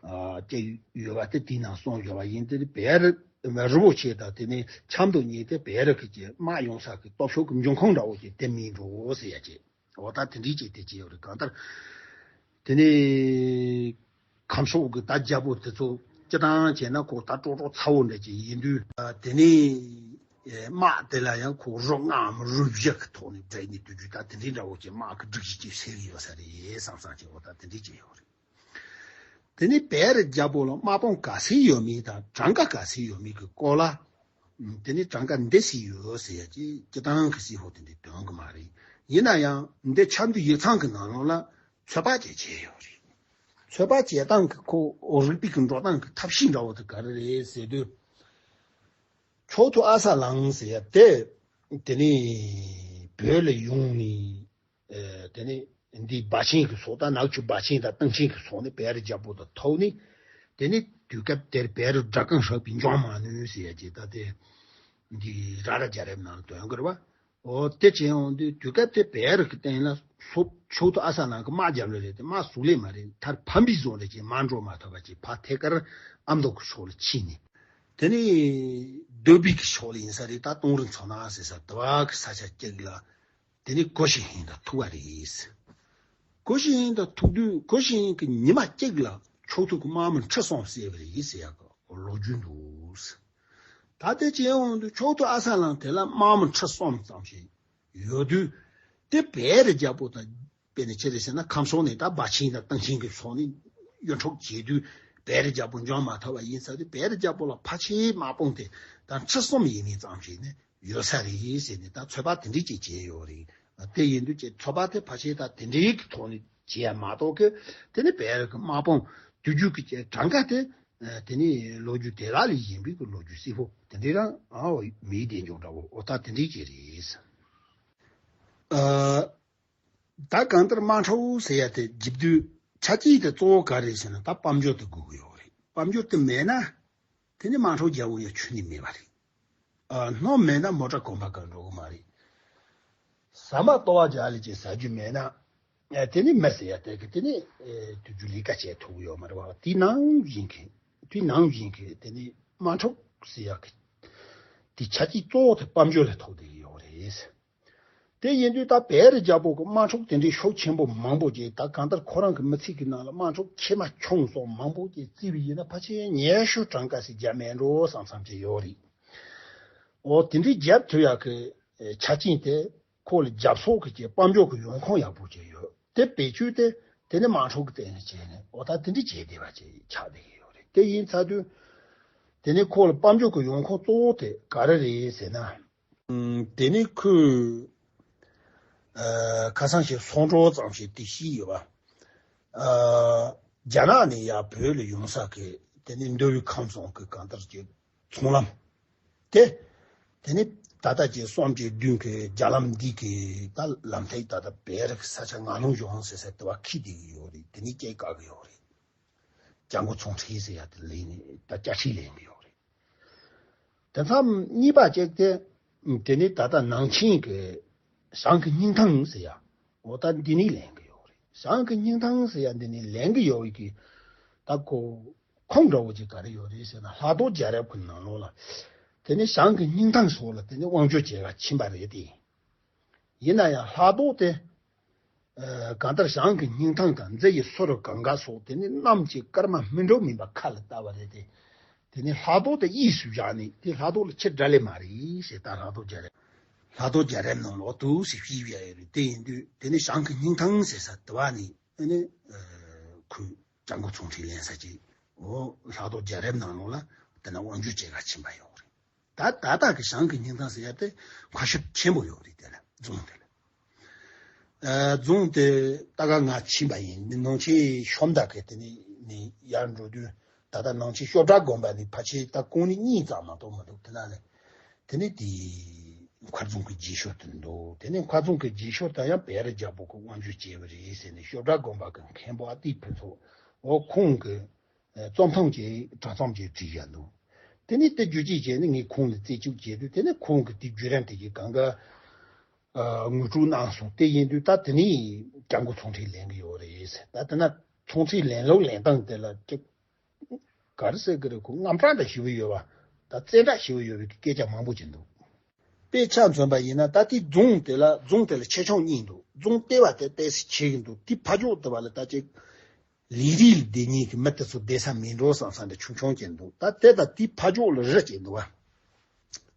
ཨ། ཅིག་ཡོད་པ་དེ་དེའི་ནང་གསུངས་ཡོད་པ་ཡིན། དེ་ནི་བེ་རི་རི་བོ་ཆེ་དང་དེ་ནས་ཆབ་མདོ་གཉིས་དེ་བེ་རི་གི་ཅིག་དམག་ཡོང་ས་གི་སྟོབས་ཤུགས་ཀྱི་འབྱུང་ཁུངས་འདྲ་བོ་ཅིག་དེ་མིན་འགྲོ་ཟེར་ཡ་ཅིག་འོ་ད་དེ་འདྲའི་ཅིག་དེ་བྱས་ཡོད་རེད། གང་ལྟར་དེ་ནས་ཁམས་ཕྱོགས་ཀྱི་ད་རྒྱལ་པོ་དེ་ཚོ་སྤྱི་བཏང་བྱས་ན་ཁོ་ད་ཀྲོག་ཀྲོག་ཚ་བོ་འདྲ་ཅིག་ཡིན་དུས། དེ་ནས་དམག་དེ་ལ་ཡང་ཁོ་རུ་ལྔའམ་རུ་བཞི་གི་ཐོག་ནས་བསྒྲིལ་ནས་སྡོད་རྒྱུ། ད་དེ་འདྲའི་འདྲ་བོ་ཅིག་དམག་གི་སྒྲིག་གཞི་ཅིག་ཟེར་གི་ཡོད་ས་རེད་བསམ་བསམ་བྱས། འོ་ད་དེ་འདྲའི་ཅིག་ཡོད་རེད། དེ་ནས་བེ་རི་རྒྱལ་པོ་ལ་དམག་དཔུང་ག་ཚད་ཡོད་མིན་དང་གྲངས་ཀ་ག་ཚད་ཡོད་མིན་གྱི་སྐོར་ལ། དེ་ནས་གྲངས་ཀ་འདི་ཙམ་ཡོད་ཟེར་ཡ་ཅིག་སྤྱི་བཏང་གི་ཟེར་བོ་དེ་འདྲ་འདོན་གི་མ་རེད། ཡིན་ན་ཡང་འདི་ཆབ་མདོ་ཡིག་ཚང་གི་ནང་ལོགས་ལ་ཚོད་དཔག་ཅིག་བྱས་ཡོད་རེད། ཚོད་དཔག་བྱེད་སྟངས་ཀྱི་ཁོ་རིག་པའི་གི་འགྲོ་སྟངས་ཀྱི་ཐབས་ཤེས་འདྲ་བོ་དེ་ག་རེ་རེད་ཟེར་དུས། ཕྱོགས་མཐུ་ཨ་ས་ལང་ཟེར་ཡ་དེ། དེ་ནས་བོད་ལ་ཡོང་ནས། ཨེ། དེ་ནས་འདི་སྦ་ཆེན་གྱི་སོག་ད་ནག་ཆུ་སྦ་ཆེན་དང་སྟེང་ཆེན་གྱི་སོག་ནས་བེ་རི་རྒྱལ་པོ་དང་ཐུག་ནས། དེ་ནས་དུས་སྐབས་དེར་བེ་རི་སྦྲ་གང་ཧྲག་པའི་འཇོང་མ་ནུས་ཟེར་ཡ་ཅིག་ད་དེ་འདི་ར་ར་རྒྱལ་རབས་ནང་ལ་དོན་གྱི་རེད་བ། འོ་དེ་བྱས་ཡོང་དུས་དུས་སྐབས་དེ་བེ་རི་གི་སྟེང་ལ་སོག་ཕྱོགས་མཐུ་ཨ་ས་ལང་གི་དམག་རྒྱབ་ལ་རེད་དེ། དམག་ཟུག་ལས་མ་རེད། མཐར་ཕམ་པའི་བཟོ་འདྲ་ཅིག་མ་འགྲོ་མ་ཐུབ་པ་ཅིག་ཕར་ཐད་ཀར་ཨ་མདོ་གི་ཕྱོགས་ལ་ཕྱིན་ནས། དེ་ནས་རྡོ་སྦིས་ཀྱི་ཕྱོགས་ལ་ཡིན་ས་རེད། ད་སྟོང་རི་མཚོ་ནག་ཟེར་ས་དེ་བ་གི་ས་ཆ་གཅིག་ལ། དེ་ནས་གོ་ཞིན་ཧིན་དང་ཐུག་པ་རེད། གོ་ཞིན་ཧིན་དང་ཐུག་དུས་གོ་ཞིན་ཧིན་གྱི་ཉི་མ་གཅིག་ལ་ཕྱོགས་མཐུ་གི་དམག་མི་ཁྲི་གསུམ་བསད་པ་རེད་ཟེར་ཡག་གི་ལོ་རྒྱུས་འདུག་ད་དེ་བྱས་ཡོང་དུས་ཕྱོགས་མཐུ་ཨ་ས་ལང་དེ་ལ་དམག་མི་ཁྲི་གསུམ་ཙམ་ཞིག་ཡོད་དུས། དེ་བེ་རི་རྒྱལ་པོ་དང་དཔེར་ན་ཅི་རེད་ཟེར་ན། ཁམས་ཕྱོགས་ནས་ད་སྦ་ཆེན་དང་སྟེང་ཆེན་གྱི་ཕྱོགས་ནས་གཡོ་འཕྲོག་བྱེད་དུས་བེ་རི་རྒྱལ་པོ་འཇོམས་མ་ཐུབ་པ་ཡིན་ས་དེ། བེ་རི་རྒྱལ་པོ་ལ་ཕལ་ཆེར་དམག་དཔུང་དེ་ད་ཁྲི་གསུམ་ཡས་མས་ཙམ་ཞིག་ནི་ཡོད་ས་རེད་ཟེར་ནས། ད་ཚོད་དཔག་དེ་འདྲས་ཅིག་བྱས་ཡོད་རེད། དེ་ཡིན་དུས་ཀྱི་ཚོད་དཔག་དེ་ཕལ་ཆེར་ད་དེ་འདྲའི་གི་ཐོག་ནས་བྱས་ཡ་མ་གཏོགས་ཀི། དེ་ནི་བེ་རི་གི་དམག་དཔུང་དུས་རྒྱུན་གྱི་ཀྱི་གྲངས་ཀ་དེ། དེ་ནི་ལོ་རྒྱུས་དེ་དག་ལས་གཞན་པའི་གི་ལོ་རྒྱུས་གསལ་པོ་དེ་འདྲས་རང་ཨ་མེད་དེ་འཇོག་འདྲ་བོ། འོ་ད་དེ་འདྲས་ཅིག་རེད། ཨ། ད་གང་ལྟར་དམག་འཁྲུག་ཟེར་ཡ་དེ་བརྒྱབ་དུས་ཆ་རྐྱེན་དེ་གཙོ་བོ་ག་རེ་ཟེར་ན། ད་དཔལ་འབྱོར་དེ་དགོས་ཀྱི་ཡོད་རེད། དཔལ་འབྱོར་དེ་མེད་ན་དེ་ནི་དམག་འཁྲུག་རྒྱག་དགོས་ཡ་ཁྱོན་ནས་མེད་པ་རེད། ཨ། སྣུམ་མེད་ན་མོ་ཊ་གོམ་པ་གང་འགྲོ་གི་མ་རེད། ཟ་མ་ལྟོ་བ་རྒྱག་ལས་ཀྱི་ཟ་རྒྱུ་མེད་ན། ཨ། དེ་ནི་མི་ཟེར་ཡ་དེ་གི་དེ་ནི་ཨེ་དུས་རྒྱུན་ལས་ཀ་བྱེད་ཐུབ་ཀྱི་ཡོད་མ་རེད་བ། དེ་ནང་བཞིན་གི་དེ་ནང་བཞིན་གི་དེ་ནི་དམག་འཁྲུག་ཟེར་ཡ་གི་དེ་ཆ་རྐྱེན་གཙོ་བོ་དེ་དཔལ་འབྱོར་ལ་ཐུག་བསྡད་ཀྱི་ཡོད་རེད། དེ་ཡིན་དུས་ད་བལ་རི་རྒྱལ་པོ་གི་དམག་འཁྲུག་དེ་འདྲའི་ཤུགས་ཆེན་པོ་མང་པོ་ཅིག་ད་གང་ལྟར་ཁོ་རང་གི་མི་ཚེ་གི་ནང་ལ་དམག་འཁྲུག་ཆེ་མ་ཆུང་སོགས་མང་པོ་ཅིག་བརྩིས་པ་ཡིན་ན་ཕལ་ཆེར་ཉི་ཤུ་གྲངས་ཀ་ཞིག་བརྒྱབ་མེད་འགྲོ་བསམ་བསམ་ཅིག་ཡོད་རེད། འོ་དེ་འདྲའི་བརྒྱབ་ཐུབ་ཡག་གི་ཆ་རྐྱེན་དེ་ཁོ་ལ་རྒྱབ་སོགས་ཀྱི་ཅིག་དཔལ་འབྱོར་གྱི་ཡོང་ཁུངས་ཡག་པོ་ཅིག་ཡོད། དེ་བེད་སྤྱོད་དེ་དེ་ནི་དམག་འཁྲུག་གི་སྟེང་ནས་བྱས་ནས་འོ་ད་དེ་འདྲ་བྱས་བསྡད་པ་ཅིག་ཆགས་བསྡད་ཀྱི་ཡོད་རེད། དེ་ཡིན་ཚར་དུས་དེ་ནི་ཁོ་ལ་དཔལ་འབྱོར་གྱི་ཡོང་ཁུངས་གཙོ་བོ་དེ་ག་རེ་རེད་ཟེར་ན། ཨུམ། དེ་ནི་ཁོས་ཨ་ཁ་སང་ཞིག་སོང་འགྲོ་ཙམ་ཞིག་དེ་ཤེས་ཡོད་པ། ཨ། རྒྱ་ནག་ནས་ཡར་བོད་ལ་ཡོང་ས་གི་དེ་ནི་མདོ་དབུས་ཁམས་གསུམ་གི་གང་ལྟར་གྱི་ཚོང་ལམ་དེ། དེ་ནི་ད་ལྟ་ཀྱི་གསུམ་གྱི་བདུན་གྱི་རྒྱ་ལམ་འདི་གི་ད་ལམ་ཐིག་ད་ལྟ་བེ་རི་གི་ས་ཆ་ངར་ལུང་གཞོང་ཟེར་ས་དེ་བ་ཁི་བསྡད་ཀྱི་ཡོད་རེད། དེ་ནི་སྐྱེ་བཀག་གི་ཡོད་རེད། ལྗང་གུ་ཚོང་ཁྲི་ཟེར་ཡ་དེ་ལེན་ནི་ད་བཅའ་ཁྲིམས་ལེན་གྱི་ཡོད་རེད། དེ་མཚམས་གཉིས་པ་གཅིག་དེ། དེ་ནི་ད་ལྟ་ནང་ཆེན་གྱི་ཞང་གི་སྙིང་ཐང་ཟེར་ཡ། འོ་ད་འདི་ནི་ལེན་གྱི་ཡོད་རེད། ཞང་གི་སྙིང་ཐང་ཟེར་ཡ་འདི་ནི་ལེན་གྱི་ཡོད་ཀྱི། ད་ཁོ་ཁུངས་འདྲ་བོ་ཅིག་ག་རེ་ཡོད་རེད་ཟེར་ན། ལྷག་རྡོར་རྒྱལ་རབས་ཀྱི་ནང་ལོགས་ལ། དེ་ནི་ཞང་གི་སྙིང་ཐང་སོགས་ལ་དེ་ནི་དབང་བསྒྱུར་བྱེད་ག་ཕྱིན་པ་རེད་དེ། ཡིན་ན་ཡང་ལྷག་རྡོར་དེ། ཨ། གང་ལྟར་ཞང་གི་སྙིང་ཐང་དང་མཛེ་ཡི་སོ་རུ་གངྒཱ་སོགས་དེ་ནི་གནམ་གྱི་སྐར་མ་སྨིན་གྲོལ་མིན་པ་ཁ་ལ་བཏགས་པ་རེད་དེ། དེ་ནི་ལྷག་རྡོར་དེ་གཡས་སུ་བཞག་ནས་དེ་ལྷག་རྡོར་ལ་ཁྱེད་དགྲ་ལས་མ་རེད་ཟེར། ད་ལྷག་རྡོར་རྒྱལ་རབས། ལྷག་རྡོར་རྒྱལ་རབས་ནང་ལོགས་དུ་ཞིག་ཤེས་ཡ་ཡོད་རེད། དེ་ཡིན་དུས་དེ་ནི་ཞང་གི་སྙིང་ཐང་ཟེར་ས་དེ་བ་ནི་ཨ་ནི་ཁོས་ལྗང་གུ་ཚོང་ཁྲི་ལེན་ས་ཅིག་འོ་ལྷག་རྡོར་རྒྱལ་རབས་ནང་ལོགས་ལ་དེ་ན་དབང་བསྒྱུར་བྱེད་ག་ཕྱིན་པ་ཡོད་རེད། ད་ད་ལྟ་གི་ཞང་གི་སྙིང་ཐང་ཟེར་ཡ་དེ་ཁ་ཤུབས་ཆེན་པོ་ཡོད་རེད། དེ་ལ་རྫོང་དེ་ལ། ཨ། རྫོང་དེ་ད་ག་ང་ཕྱིན་པ་ཡིན། ནང་ཆེན་ཤོམ་ད་གི་དེ་ནི་ནི་ཡར་འགྲོ་དུས་ད་ལྟ་ནང་ཆེན་ཤོབ་བྲག་དགོན་པ་ནི་ཕལ་ཆེར་ད་ཀོང་ནི་གཉིས་ཙམ་མ་གཏོགས་མི་འདུག་དེ་ན་ལས་དེ་ནི་དེ་མཁར་རྫོང་གི་རྗེས་ཤུལ་དུ་འདུག་དེ་ནི་མཁར་རྫོང་གི་རྗེས་ཤུལ་ད་ཡང་བེ་རི་རྒྱལ་པོ་གི་དབང་བསྒྱུར་བྱས་པ་རེད་ཟེར་ནས་ཤོབ་བྲག་དགོན་པ་གི་མཁན་པོ་ཨ་ཏི་ཕུན་ཚོགས་འོ་ཁོང་གི་རྩོམ་ཐུང་ཅིག་དྲ་ཚོམ་ཅིག་བྲིས་བཞག་འདུག་དེ་ནས་དེ་བརྒྱུད་བྱས་བྱས་ནས་ངས་ཁོང་ལ་རྩད་གཅོད་བྱས་དུས་དེ་ནས་ཁོང་གིས་དེ་བརྒྱུད་རིམ་དེ་གའི་གང་ག་ངོ་སྤྲོད་གནང་སོང་། དེ་ཡིན་དུས་ད་དེ་ནས་ལྗང་གུ་ཚོང་ཁྲི་ལེན་གི་ཡོད་རེད། ད་དེ་ན་ཚོང་ཁྲི་ལེན་ལུགས་ལེན་སྟངས་དེ་ལ་ཅིག་ག་རེ་ཟེར་གི་རེད། ཁོ་དངངས་སྐྲག་འདྲ་ཞེ་པོ་ཡོད་པ། ད་བཙན་དྲག་ཞེ་པོ་ཡོད་པའི་སྐད་ཆ་མང་པོ་ཅིག་འདུག་དཔེ་ཆ་མཚོན་པ་ཡིན་ན་ད་དེ་རྫོང་དེ་ལ་རྫོང་དེ་ལ་ཆེ་ཆུང་གཉིས་འདུག་རྫོང་ལྟེ་བ་དེ་ཏོག་ཙམ་ཆེ་གི་འདུག་དེ་ཕ་ཕྱོགས་དེ་བ་ལ་ད་ཅིག་ལས་རིགས་ལ་བསྡད་མཁན་གྱི་མི་དེ་ཚོ་བསྡད་ས་མེད་འགྲོ་བསམ་ས་འདྲ་ཆུང་ཆུང་ཅིག་འདུག་ད་དེ་དང་དེའི་ཕ་ཕྱོགས་ལ་རི་ཅིག་འདུག་བ།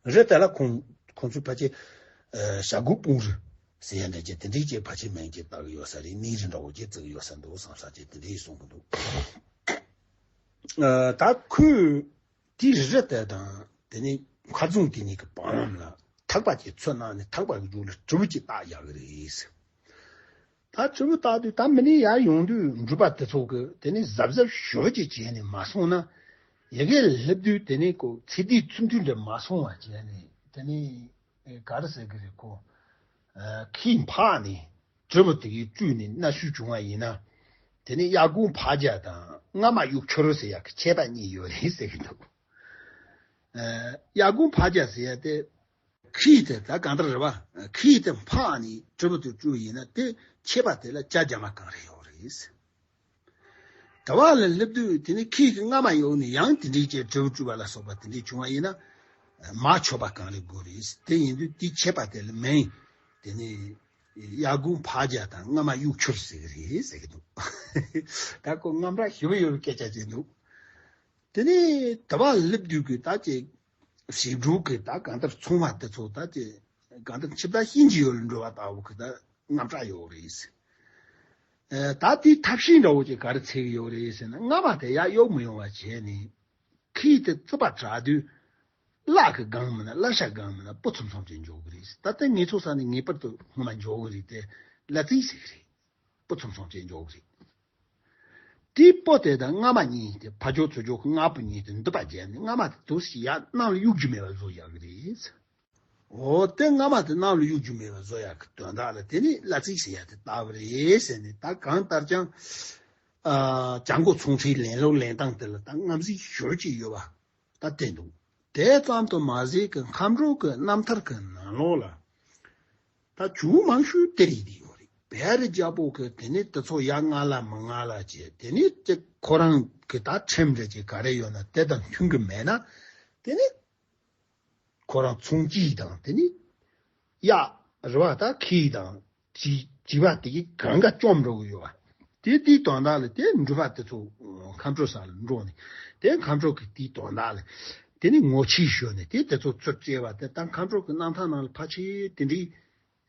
རི་དེ་ལ་ཁོང་ཁོང་ཚོས་ཕལ་ཆེར་ཨ་བྱ་རྒོད་སྤུངས་རི་ཟེར་ཡ་འདྲ་ཅིག་དེ་འདྲའི་ཅིག་ཕལ་ཆེར་མིང་ཅིག་བཏགས་ཀྱི་ཡོད་ས་རེད། གནས་རི་འདྲ་བོ་ཅིག་བརྩི་གི་ཡོད་ས་འདུག་བསམ་ས་ཅིག་དེ་འདྲའི་གསུང་གི་འདུག་ཨ་ད་ཁོས་དེའི་རི་དེ་དང་དེ་ནས་མཁར་རྫོང་དེ་གཉིས་ཀྱི་བར་ལམ་ལ་ཐག་པ་ཅིག་ཚོད་གནང་ནས་ཐག་པ་གི་མཇུག་ལ་དྲིལ་བུ་ཅིག་བཏགས་བཞག་གི་རེད། ད་དྲིལ་བུ་བཏགས་དུས་ད་མི་ནི་ཡར་ཡོང་དུས་འགྲུལ་པ་དེ་ཚོ་གི་དེ་ནི་གཟབ་གཟབ་ཞེ་པོ་ཅིག་བྱས་ནས་མ་སོང་ན། ཡ་གི་སླེབས་དུས་དེ་ནི་ཁོ་ཚེ་འདིའི་ཚུལ་མཐུན་འདྲ་མ་སོང་བ་བྱས་ནས་དེ་ནི་ག་རེ་ཟེར་གི་རེད། ཁོ་ཨ་ཁྱིས་འཕགས་ནས་དྲིལ་བུ་དེ་གའི་བཀྲུས་ནས་མནར་གཅོད་བྱུང་བ་ཡིན་ན། དེ་ནི་གཡག་དགོན་ཕག་རྒྱ་དང་རྔ་མ་གཡུ་འཁྱུར་ཟེར་ཡག་གི་ཆད་པ་གཉིས་ཡོད་རེད་ཟེར་གི་འདུག་ཨ་གཡག་དགོན་ཕག་རྒྱ་ཟེར་ཡ་དེ། ཁྱི་དེ་ད་གང་ལྟར་རེད་བ། ཁྱི་དེ་འཕགས་ནས་དྲིལ་བུ་དེ་བཀྲུས་ཡིན་ན་དེ་ཆད་པ་དེ་ལ་ཅ་རྒྱ་མ་གང་རེད་ཡོད་རེད། དེ་བ་ལ་སླེབས་དུས་དེ་ནི་ཁྱི་གི་རྔ་མ་ཡོང་ནས་ཡང་དེ་འདྲའི་ཅིག་དྲིལ་བུ་བཀྲུས་པ་ལ་སོགས་པ་དེ་འདྲའི་བྱུང་བ་ཡིན་ན། མ་ཆོད་པ་གང་རེད་དགོས་རེད། དེ་ཡིན་དུས་དེ་ཆད་པ་དེ་ལ་མིང་དེ་ནི་གཡག་དགོན་ཕག་རྒྱ་དང་རྔ་མ་གཡུ་འཁྱུར་ཟེར་གི་རེད་ཟེར་གི་འདུག་ད་ཁོ་དངངས་སྐྲག་ཞེ་པོ་ཡོད་པའི་སྐད་ཆ་ཅིག་འདུག་དེ་ནས་དེ་བ་སླེབས་དུས་ཀྱི་ད་ཅིག་ཞིག་འབྲུག་གི་ད་གང་ལྟར་ཚོང་བ་དེ་ཚོ་ད་ཅིག་གང་ལྟར་ཆིབས་རྟ་གཤིན་རྗེ་ཡུལ་ལ་འགྲོ་བ་ལྟ་བུ་གི་ད་དངངས་སྐྲག་ཡོད་རེད། ཨ་ད་དེའི་ཐབས་ཤེས་འདྲ་བོ་ཅིག་ག་རེ་འཚོལ་གི་ཡོད་རེད་ཟེར་ན། རྔ་མ་དེ་ཡར་གཡུག་མི་ཡོང་བ་བྱས་ནས་ཁྱི་དེ་རྩིད་པ་དྲག་དུས་གླག་གི་སྒང་མིན་ན་གླ་ཆ་སྒང་མིན་ན་སྤུ་ཚོམ་ཚོམ་ཅིག་འཇོག་གི་རེད། ད་ལྟ་ངེད་ཚོ་ས་ནས་ངེས་པར་དུ་སྔོན་མ་འཇོག་གི་རེད་དེ་གླ་རྩིས་ཟེར་གི་རེད། སྤུ་ཚོམ་ཚོམ་ཅིག་འཇོག་གི་རེད། དེའི་སྤུ་དེ་དང་རྔ་མ་གཉིས་དེ་ཕར་ཕྱོགས་ཚུར་ཕྱོགས་ཀྱི་རྔ་སྤུ་གཉིས་དེ་མདུད་པ་བརྒྱབ་ནས་རྔ་མ་དེ་དུ་ཞིག་ཡར་གནམ་ལ་གཡུག་རྒྱུ་མེད་པ་བཟོ་བཞག་གི་རེད། འོ་དེ་རྔ་མ་དེ་གནམ་ལ་གཡུག་རྒྱུ་མེད་པ་བཟོ་ཡག་གི་དོན་དག་ལ་དེ་ནི་གླ་རྩིས་ཟེར་ཡ་དེ་བཏགས་པ་རེད་ཟེར་ནས། ད་གང་ལྟར་ཀྱང་ཨ་ལྗང་གུ་ཚོང་ཁྲིའི་ལེན་ལུགས་ལེན་སྟངས་དེ་ལ་ད་རྔམ་བརྗིད་ཞེ་པོ་ཅིག་ཡོད་པ་ད་བསྟན་འདུག་དེ་ཙམ་དུ་མ་ཟད་ཀྱི་མཁའ་འགྲོ་གི་རྣམ་ཐར་གི་ནང་ལོགས་ལ་ད་ཇུས་མང་ཤོས་དེ་རིགས་དེ་ཡོད་རེད། བེ་རི་རྒྱལ་པོ་གི་དེ་ནི་དེ་ཚོ་ཡ་ང་ལ་མི་ང་ལ་བྱས། དེ་ནི་ཅིག་ཁོ་རང་གི་ད་ཁྲིམས་རེ་ཅིག་ག་རེ་ཡོད་ན་དེ་དང་མཐུན་གི་མེད་ན། དེ་ནི་ཁོ་རང་ཚོང་ཅིག་དང་དེ་ནི་གཡག་རི་བ་ད་ཁྱི་དང་བྱི་བྱི་བ་དེ་གི་གང་ག་བཅོམ་འགྲོ་གི་ཡོད་པ། དེ་དེའི་དོན་དག་ལ་དེ་འབྲུག་པ་དེ་ཚོ་མཁའ་འགྲོ་ས་ལ་འགྲོ་ནས་དེ་མཁའ་འགྲོ་གི་དེའི་དོན་དག་ལ་དེ་ནི་ངོ་ཆེ་ཞུ་ནས་དེ་དེ་ཚོ་ཚུར་བཅད་པ་དེ་ད་མཁའ་འགྲོ་གི་རྣམ་ཐར་ནང་ལ་ཕལ་ཆེར་དེ་འདྲའི་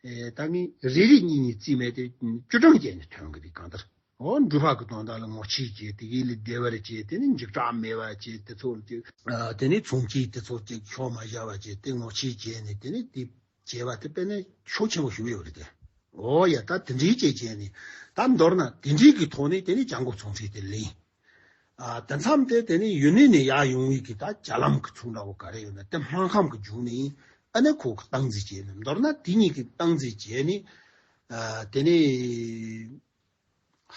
ཨེ་ད་ངས་རེ་རེ་གཉིས་གཉིས་བརྩིས་མེད་དེ་བཅུ་གྲངས་བཅད་ནས་ཐོན་གི་རེད། གང་ལྟར། འོ་འབྲུག་པ་གི་དོན་དག་ལ་ངོ་ཆེ་བྱས། དེ་གི་ལས་བདེ་བར་བྱས། དེ་ནི་འཇིགས་སྐྲག་མེད་པ་བྱས། དེ་ཚོ་ཅིག་ཨ་དེ་ནི་ཚོང་ཅིག་དེ་ཚོ་ཅིག་ཕྱོགས་མ་བཞག་པ་བྱས། དེ་ངོ་ཆེ་བྱས་ནས་དེ་ནི་དེ་བྱས་པ་དེ་དཔེར་ན་ཤུགས་ཆེན་པོ་ཞིག་ཡོད་རེད་དེ། འོ་ཡ་ད་དེ་འདྲའི་ཅིག་བྱས་ནས་ད་མདོར་ན་དེ་འདྲའི་གི་ཐོག་ནས་དེ་ནི་ལྗང་གུ་ཚོང་ཁྲི་དེ་ལེན། ཨ་དེ་མཚམས་དེ་དེ་ནི་ཡུན་ནན་ནས་ཡར་ཡོང་བའི་གི་ད་ཇ་ལམ་གི་ཚོང་འདྲ་བོ་ག་རེ་ཡོད་ན་དེ་སྨར་ཁམས་གི་མཇུག་ནས་ ཨ་ནི་ཁོ་གི་སྟངས་འཛིན་བྱས་ནས། མདོར་ན་དེ་གཉིས་ཀྱི་སྟངས་འཛིན་བྱས་ནས། ཨ་དེ་ནས་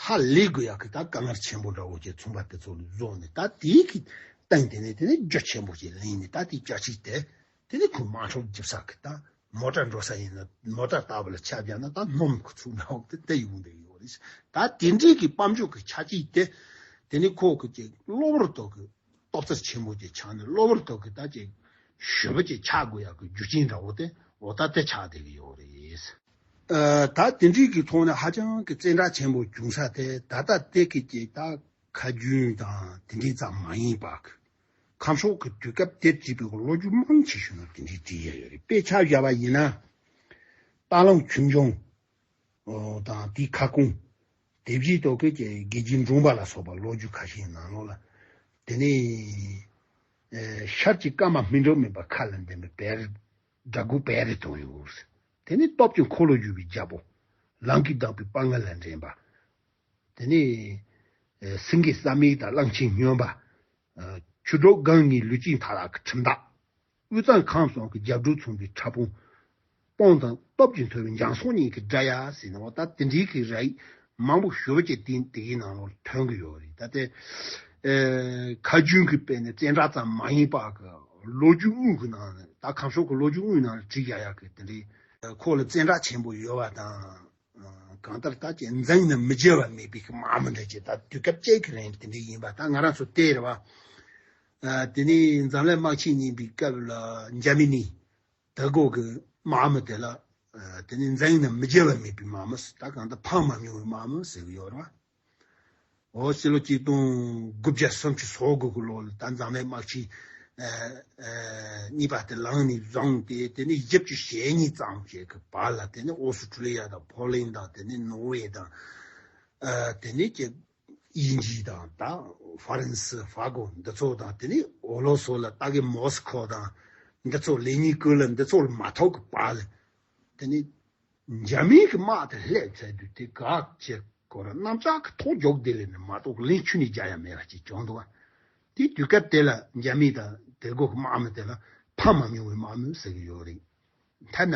ཧ་ལས་དགོས་ཡག་གི་ད་དཀའ་ངལ་ཆེན་པོ་འདྲ་བོ་ཅིག་མཚུངས་པ་དེ་ཚོ་ལ་བཟུང་ནས། ད་དེའི་གི་སྟེང་དེ་ནས་དེ་ནས་རྒྱུ་ཆེན་པོ་ཅིག་ལེན་ནས། ད་དེའི་བཅའ་ཁྲིད་དེ་དེ་ནས་ཁོ་དམག་འཁྲུག་རྒྱབ་ས་གི། ད་མོ་ཊ་འགྲོ་ས་ཡིན་ན། མོ་ཊ་ལྟ་བུ་ལ་ཆ་བཞག་ན་ད་སྣུམ་གི་ཚུགས་འདྲ་བོ་དེ་དེ་ཡོང་བསྡད་ཡོད་རེད། ད་དེ་འདྲའི་གི་དཔལ་འབྱོར་གི་ཆ་རྐྱེན་དེ་དེ་ནས་ཁོ་གི་ཅིག་གློ་བུར་དུ་གི་སྟོབས་རྩལ་ཆེན་པོ་ཅིག་ཆགས་ནས། གློ་བུར་དུ་གི་ད་ཅིག་ཞེ་པོ་ཅིག་ཆགས་དགོས་ཡག་གི་རྒྱུ་རྐྱེན་འདྲ་བོ་དེ་འོ་ད་དེ་ཆགས་བསྡད་ཀྱི་ཡོད་རེད། ཨ་ད་དེ་འདྲའི་གི་ཐོག་ནས་ཧ་ཅང་གི་བཙན་དྲག་ཆེན་པོ་བྱུང་ས་དེ། ད་ལྟ་དེ་གི་ཅིག་ད་ཁ་རྒྱུན་དང་དེ་འདྲའི་ཙམ་མ་ཡིན་པ་གི། ཁམས་ཕྱོགས་ཀྱི་དུས་སྐབས་དེར་བྲིས་པའི་ལོ་རྒྱུས་མང་ཆེ་ཤོས་ནི་དེ་འདྲའི་བྲིས་ཡ་ཡོད་རེད། དཔེ་ཆ་བཞག་པ་ཡིན་ན། སྟག་ལུང་ཆོས་འབྱུང་དང་དེའི་ཁ་སྐོང་། དེ་བཞིན་དུ་གི་དགེ་བརྒྱད་འབྲོང་པ་ལ་སོགས་པ་ལོ་རྒྱུས་ཁ་ཤས་ནང་ལོགས་ལ། དེ་ནས་ཨེ་ཤར་གྱི་བཀའ་མ་སྨིན་གྲོལ་མེད་པ་ཁ་ལ་འདོན་པའི་བེར། དགྲ་མགོ་བེར་རེ་ཐོན་ཡོད། དེ་ནས་སྟོབས་ཀྱི་འཁོར་ལོ་བསྒྱུར་བའི་རྒྱལ་པོ། ལང་ཀའི་བདག་པོའི་དཔའ་ངར་ལ་འགྲན་པ། དེ་ནས་ཨེ་སེང་གེ་བསམ་ཡས་དང་གླང་ཆེན་སྨྱོན་པ། ཨ་ཆུ་སྒྲོག་སྒང་གཉིས་ལུས་སྐྱེས་མཐའ་ལག་གི་ཁྲིམས་བདག། དབུས་གཙང་ཁམས་གསུམ་གྱི་རྒྱབ་འགྲོ་མཚུངས་པའི་ཁྲ་སྤུངས། སྤང་དང་སྟོབས་ཀྱིས་མཐོ་བའི་འཇང་སོག་གཉིས་ཀྱི་དགྲ་ཡ་ཟེར་ནས། འོ་ད་དེ་འདྲའི་གི་རིགས་མང་པོ་ཞེ་པོ་ཅིག་དེ་དེ་གའི་ནང་ལོགས་ཐོན་གྱི་ཡོད་རེད། ད་དེ་ཨེ་ཁ་རྒྱུན་གྱི་དཔེ་ནས་བཙན་དྲག་ཙམ་མ་ཡིན་པ་གི་ལོ་རྒྱུས་དངོས་ཀྱི་ནང་ནས། ད་ཁམས་ཕྱོགས་ཀྱི་ལོ་རྒྱུས་དངོས་ནང་ལ་བྲིས་བཞག་ཡག་གི་དེ་འདྲའི་ཁོ་ལ་བཙན་དྲག་ཆེན་པོ་ཡོད་པ་དང་། གང་ལྟར་ད་ཅིག་འཛིང་ནི་མི་བརྗེད་པ་མེད་པའི་གི་དམག་མི་འདྲ་ཅིག་ད་དུས་སྐབས་གཅིག་གི་རིང་དེ་འདྲ་ཡིན་པ་ད་ང་རང་ཚོ་བལྟས་རེད་བ། ཨ་དེ་ནས་འཛམ་གླིང་དམག་ཆེན་གཉིས་པའི་སྐབས་ལ་འཇར་མ་ནི་དེ་གོ་གི་དམག་མི་དེ་ལ། ཨ་དེ་ནས་འཛིང་ནི་མི་བརྗེད་པ་མེད་པའི་དམག་མི། ད་གང་ལྟར་ཕམ་མ་མྱོང་བའི་དམག་མི་ཟེར་གི་ཡོད་རེད་བ། འོ་སྤྱི་ལོ་གཅིག་སྟོང་དགུ་བརྒྱ་སུམ་ཅུ་སོ་དགུ་གི་ལོ་ལ་ད་འཛམ་གླིང་དམག་ཆེན་ཨ་ཨ་གཉིས་པ་དེ་ལངས་ནས་བཟུང་སྟེ། དེ་ནས་བཞི་བཅུ་ཞེ་གཉིས་ཙམ་ཞིག་གི་བར་ལ། དེ་ནས་ཨོ་སི་ཁྲུ་ལི་ཡ་དང་ཕོ་ལན་དང་། དེ་ནས་ནོར་ཝེ་དང་། ཨ་དེ་ནས་ཀྱི་དབྱིན་ཇི་དང་། ད་ཧྥ་རན་སི། ཧྥ་གོ་འདི་ཚོ་དང་། དེ་ནས་འོ་ལོ་སོ་ལ་ད་གི་མོ་སི་ཁོ་དང་འདི་ཚོ། ལེ་ནིན་ཀི་རོད་ལ་འདི་ཚོ་ལ་མ་ཐོག་གི་བར་ལ། དེ་ནས་འཇར་མན་གྱི་དམག་དེ་སླེབས་ཚར་དུས། དེ་ག་ཅིག་ཁོ་རང་གནམ་ལྕགས་ཀྱི་ཐོག་རྒྱུག་བསྡད་ལེ་ནས་མ་གཏོགས་གླིང་ཆུ་ནས་རྒྱག་ཡ་མེད་པ་ཅིག་བྱུང་འདུག་བ། དེའི་དུས་སྐབས་དེ་ལ་འཇར་མན་དང་དེ་གོ་གི་དམག་མི་དེ་ལ་ཕམ་མ་མྱོང་བའི་དམག་མི་ཟེར་གི་ཡོད་རེད། ཐར་ན་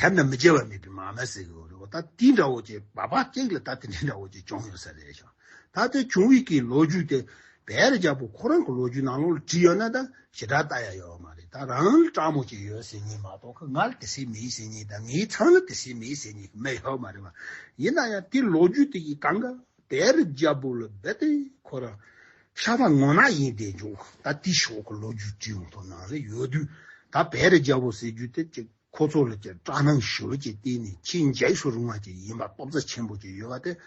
ཐར་ན་མི་བརྗེད་པ་མེད་པའི་དམག་མི་ཟེར་གི་ཡོད་རེད། འོ་ད་དེ་འདྲ་བོ་ཅིག་བ་བ་གཅིག་ལ་ད་དེ་འདྲ་འདྲ་བོ་ཅིག་བྱུང་ཡོད་ས་རེད་ཤག་ད་དེ་བྱུང་བའི་གི་ལོ་རྒྱུས་དེ་བེ་རི་རྒྱལ་པོ་ཁོ་རང་གི་ལོ་རྒྱུས་ནང་ལོགས་ལ་བྲིས་ཡོད་ན་ད་ཞེ་དྲག་ལྟ་ཡ་ཡོད་མ་རེད། ད་རང་ལ་སྤྲང་མོ་ཅིག་ཡོད་ཟེར་མཁན་མ་གཏོགས། ཁོ་ང་ལ་དེ་སྲིད་མེད་ཟེར་མཁན་དང་། ངའི་ཚང་ལ་དེ་སྲིད་མེད་ཟེར་མཁན་གི་མི་ཡོད་མ་རེད་བ། ཡིན་ན་ཡང་དེ་ལོ་རྒྱུས་དེ་གི་གང་ག་བེ་རི་རྒྱལ་པོ་ལ་རྦད་དེ་ཁོ་རང་ཤ་ཚ་ངོ་ནག་ཡིན་བསྡད་འཇུག་ད་དེ་ཕྱོགས་ཀྱི་ལོ་རྒྱུས་བྲིས་ཡོང་དུས་ནང་ལ་ཡོད་དུས། ད་བེ་རི་རྒྱལ་པོ་ཟེར་རྒྱུ་དེ་ཅིག་ཁོ་ཚོ་ལ་ཅིག་སྐྲག་སྣང་ཞེ་པོ་ཅིག་བསྟན་ནས། ཁྱེད་འཇིགས་སུ་རུང་བ་ཅིག་ཡིན་པ། སྟོབས་རྩལ་ཆེན་པོ་ཅིག་ཡོད་པ་དེ།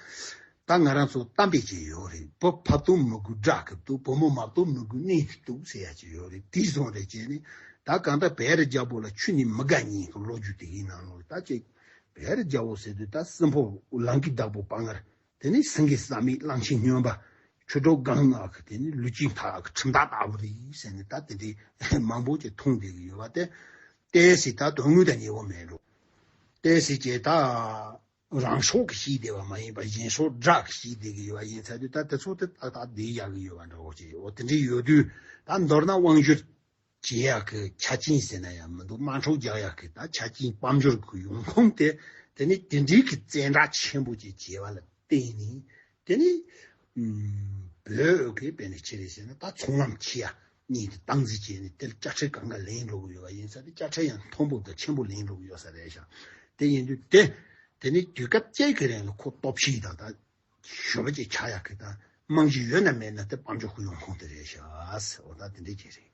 ད་ང་རང་ཚོ་གཏམ་དཔེ་ཅིག་ཡོད་རེད། བུ་ཕ་བཏུང་མི་དགོས་དགྲ་གིས་བཏུལ། བུ་མོ་མ་བཏུང་མི་དགོས་གནས་ཀྱིས་བཏུལ་ཟེར་ཡ་ཅིག་ཡོད་རེད། དེ་བཟུང་རེད་བྱས་ནས། ད་གང་ལྟར་བེ་རི་རྒྱལ་པོ་ལ་ཆུ་ནས་མི་དགའ་མཁན་གྱི་ལོ་རྒྱུས་དེ་གི་ནང་ལོགས་ད་ཅིག་བེ་རི་རྒྱལ་པོ་ཟེར་དུས་ད་སྲིན་པོ་ལང་ཀའི་བདག་པོ་དཔའ་ངར། དེ་ནས་སེང་གེ་བསམ་ཡས། གླང་ཆེན་སྨྱོན་པ། ཆུ་སྒྲོག་སྒང་ལྔ་གི་དེ་ནས་ལུས་སྐྱེས་མཐའ་ལག་གི་ཁྲིམས་བདག་ལྟ་བུ་རེད་ཟེར་ནས། ད་དེ་འདྲའི་མང་པོ་ཅིག་མཐོང་བསྡད་ཀྱི་ཡོད་པ་དེ། ཏོག་ཙམ་ད་དོན་དངོས་དང་ཉེ་བོ་མེད་འགྲོ། ཏོག་ཙམ་ཅིག་ད་རང་སྲོག་གིས་ཤི་བསྡད་པ་མ་ཡིན་པ། གཞན་སྲོག་དགྲ་གིས་ཤི་བསྡད་ཀྱི་ཡོད་པ་ཡིན་ཚར་དུས། ད་དེ་ཚོ་དེ་ཏག་ཏག་བསྡད་ཡག་གི་ཡོད་པ་འདྲ་བོ་ཅིག་འོ་དེ་འདྲའི་ཡོད་དུས། ད་མདོར་ན་དབང་བསྒྱུར་བྱེད་ཡག་གི་ཆ་རྐྱེན་ཟེར་ན་ཡང་མི་འདུག་དམག་འཁྲུག་རྒྱག་ཡག་གི་ད་ཆ་རྐྱེན་དཔལ་འབྱོར་གྱི་ཡོང་ཁུངས་དེ། དེ་ནི་དེ་འདྲའི་གི་བཙན་དྲག་ཆེན་པོ་ཅིག་བྱས་པ་ལ་བརྟེན་ནས། དེ་ནི་ཨུམ་བོད་ཀྱི་དཔེ་ནས་ཆེ་རེད་ཟེར་ན། ད་ཚོང་ལམ་ཆེ་ཡ་གཉིས་དེ་སྟངས་འཛིན་བྱས་ནས། དེ་ལ་དཔྱ་ཁྲལ་གང་ག་ལེན་འགྲོ་གི་ཡོད་པ་ཡིན་ས་དེ། དཔྱ་ཁྲལ་ཡང་མཐོན་པོ་དང་ཆེན་པོ་ལེན་འགྲོ་གི་ཡོད་ས་རེད་ཤག་དེ་ཡིན་དུས་དེ། དེ་ནི་དུས་སྐབས་གཅིག་གི་རིང་ལ་ཁོ་སྟོབས་ཆེ་དང་ད་ཞེ་པོ་ཅིག་ཆགས་ཡག་གི་ད་རྨང་གཞི་ཡོད་ན་མེད་ན་དེ་དཔལ་འབྱོར་གྱི་ཡོང་ཁུངས་དེ་རེད་ཤག་འོ་ད་དེ་འདྲ་ཅིག་རེད།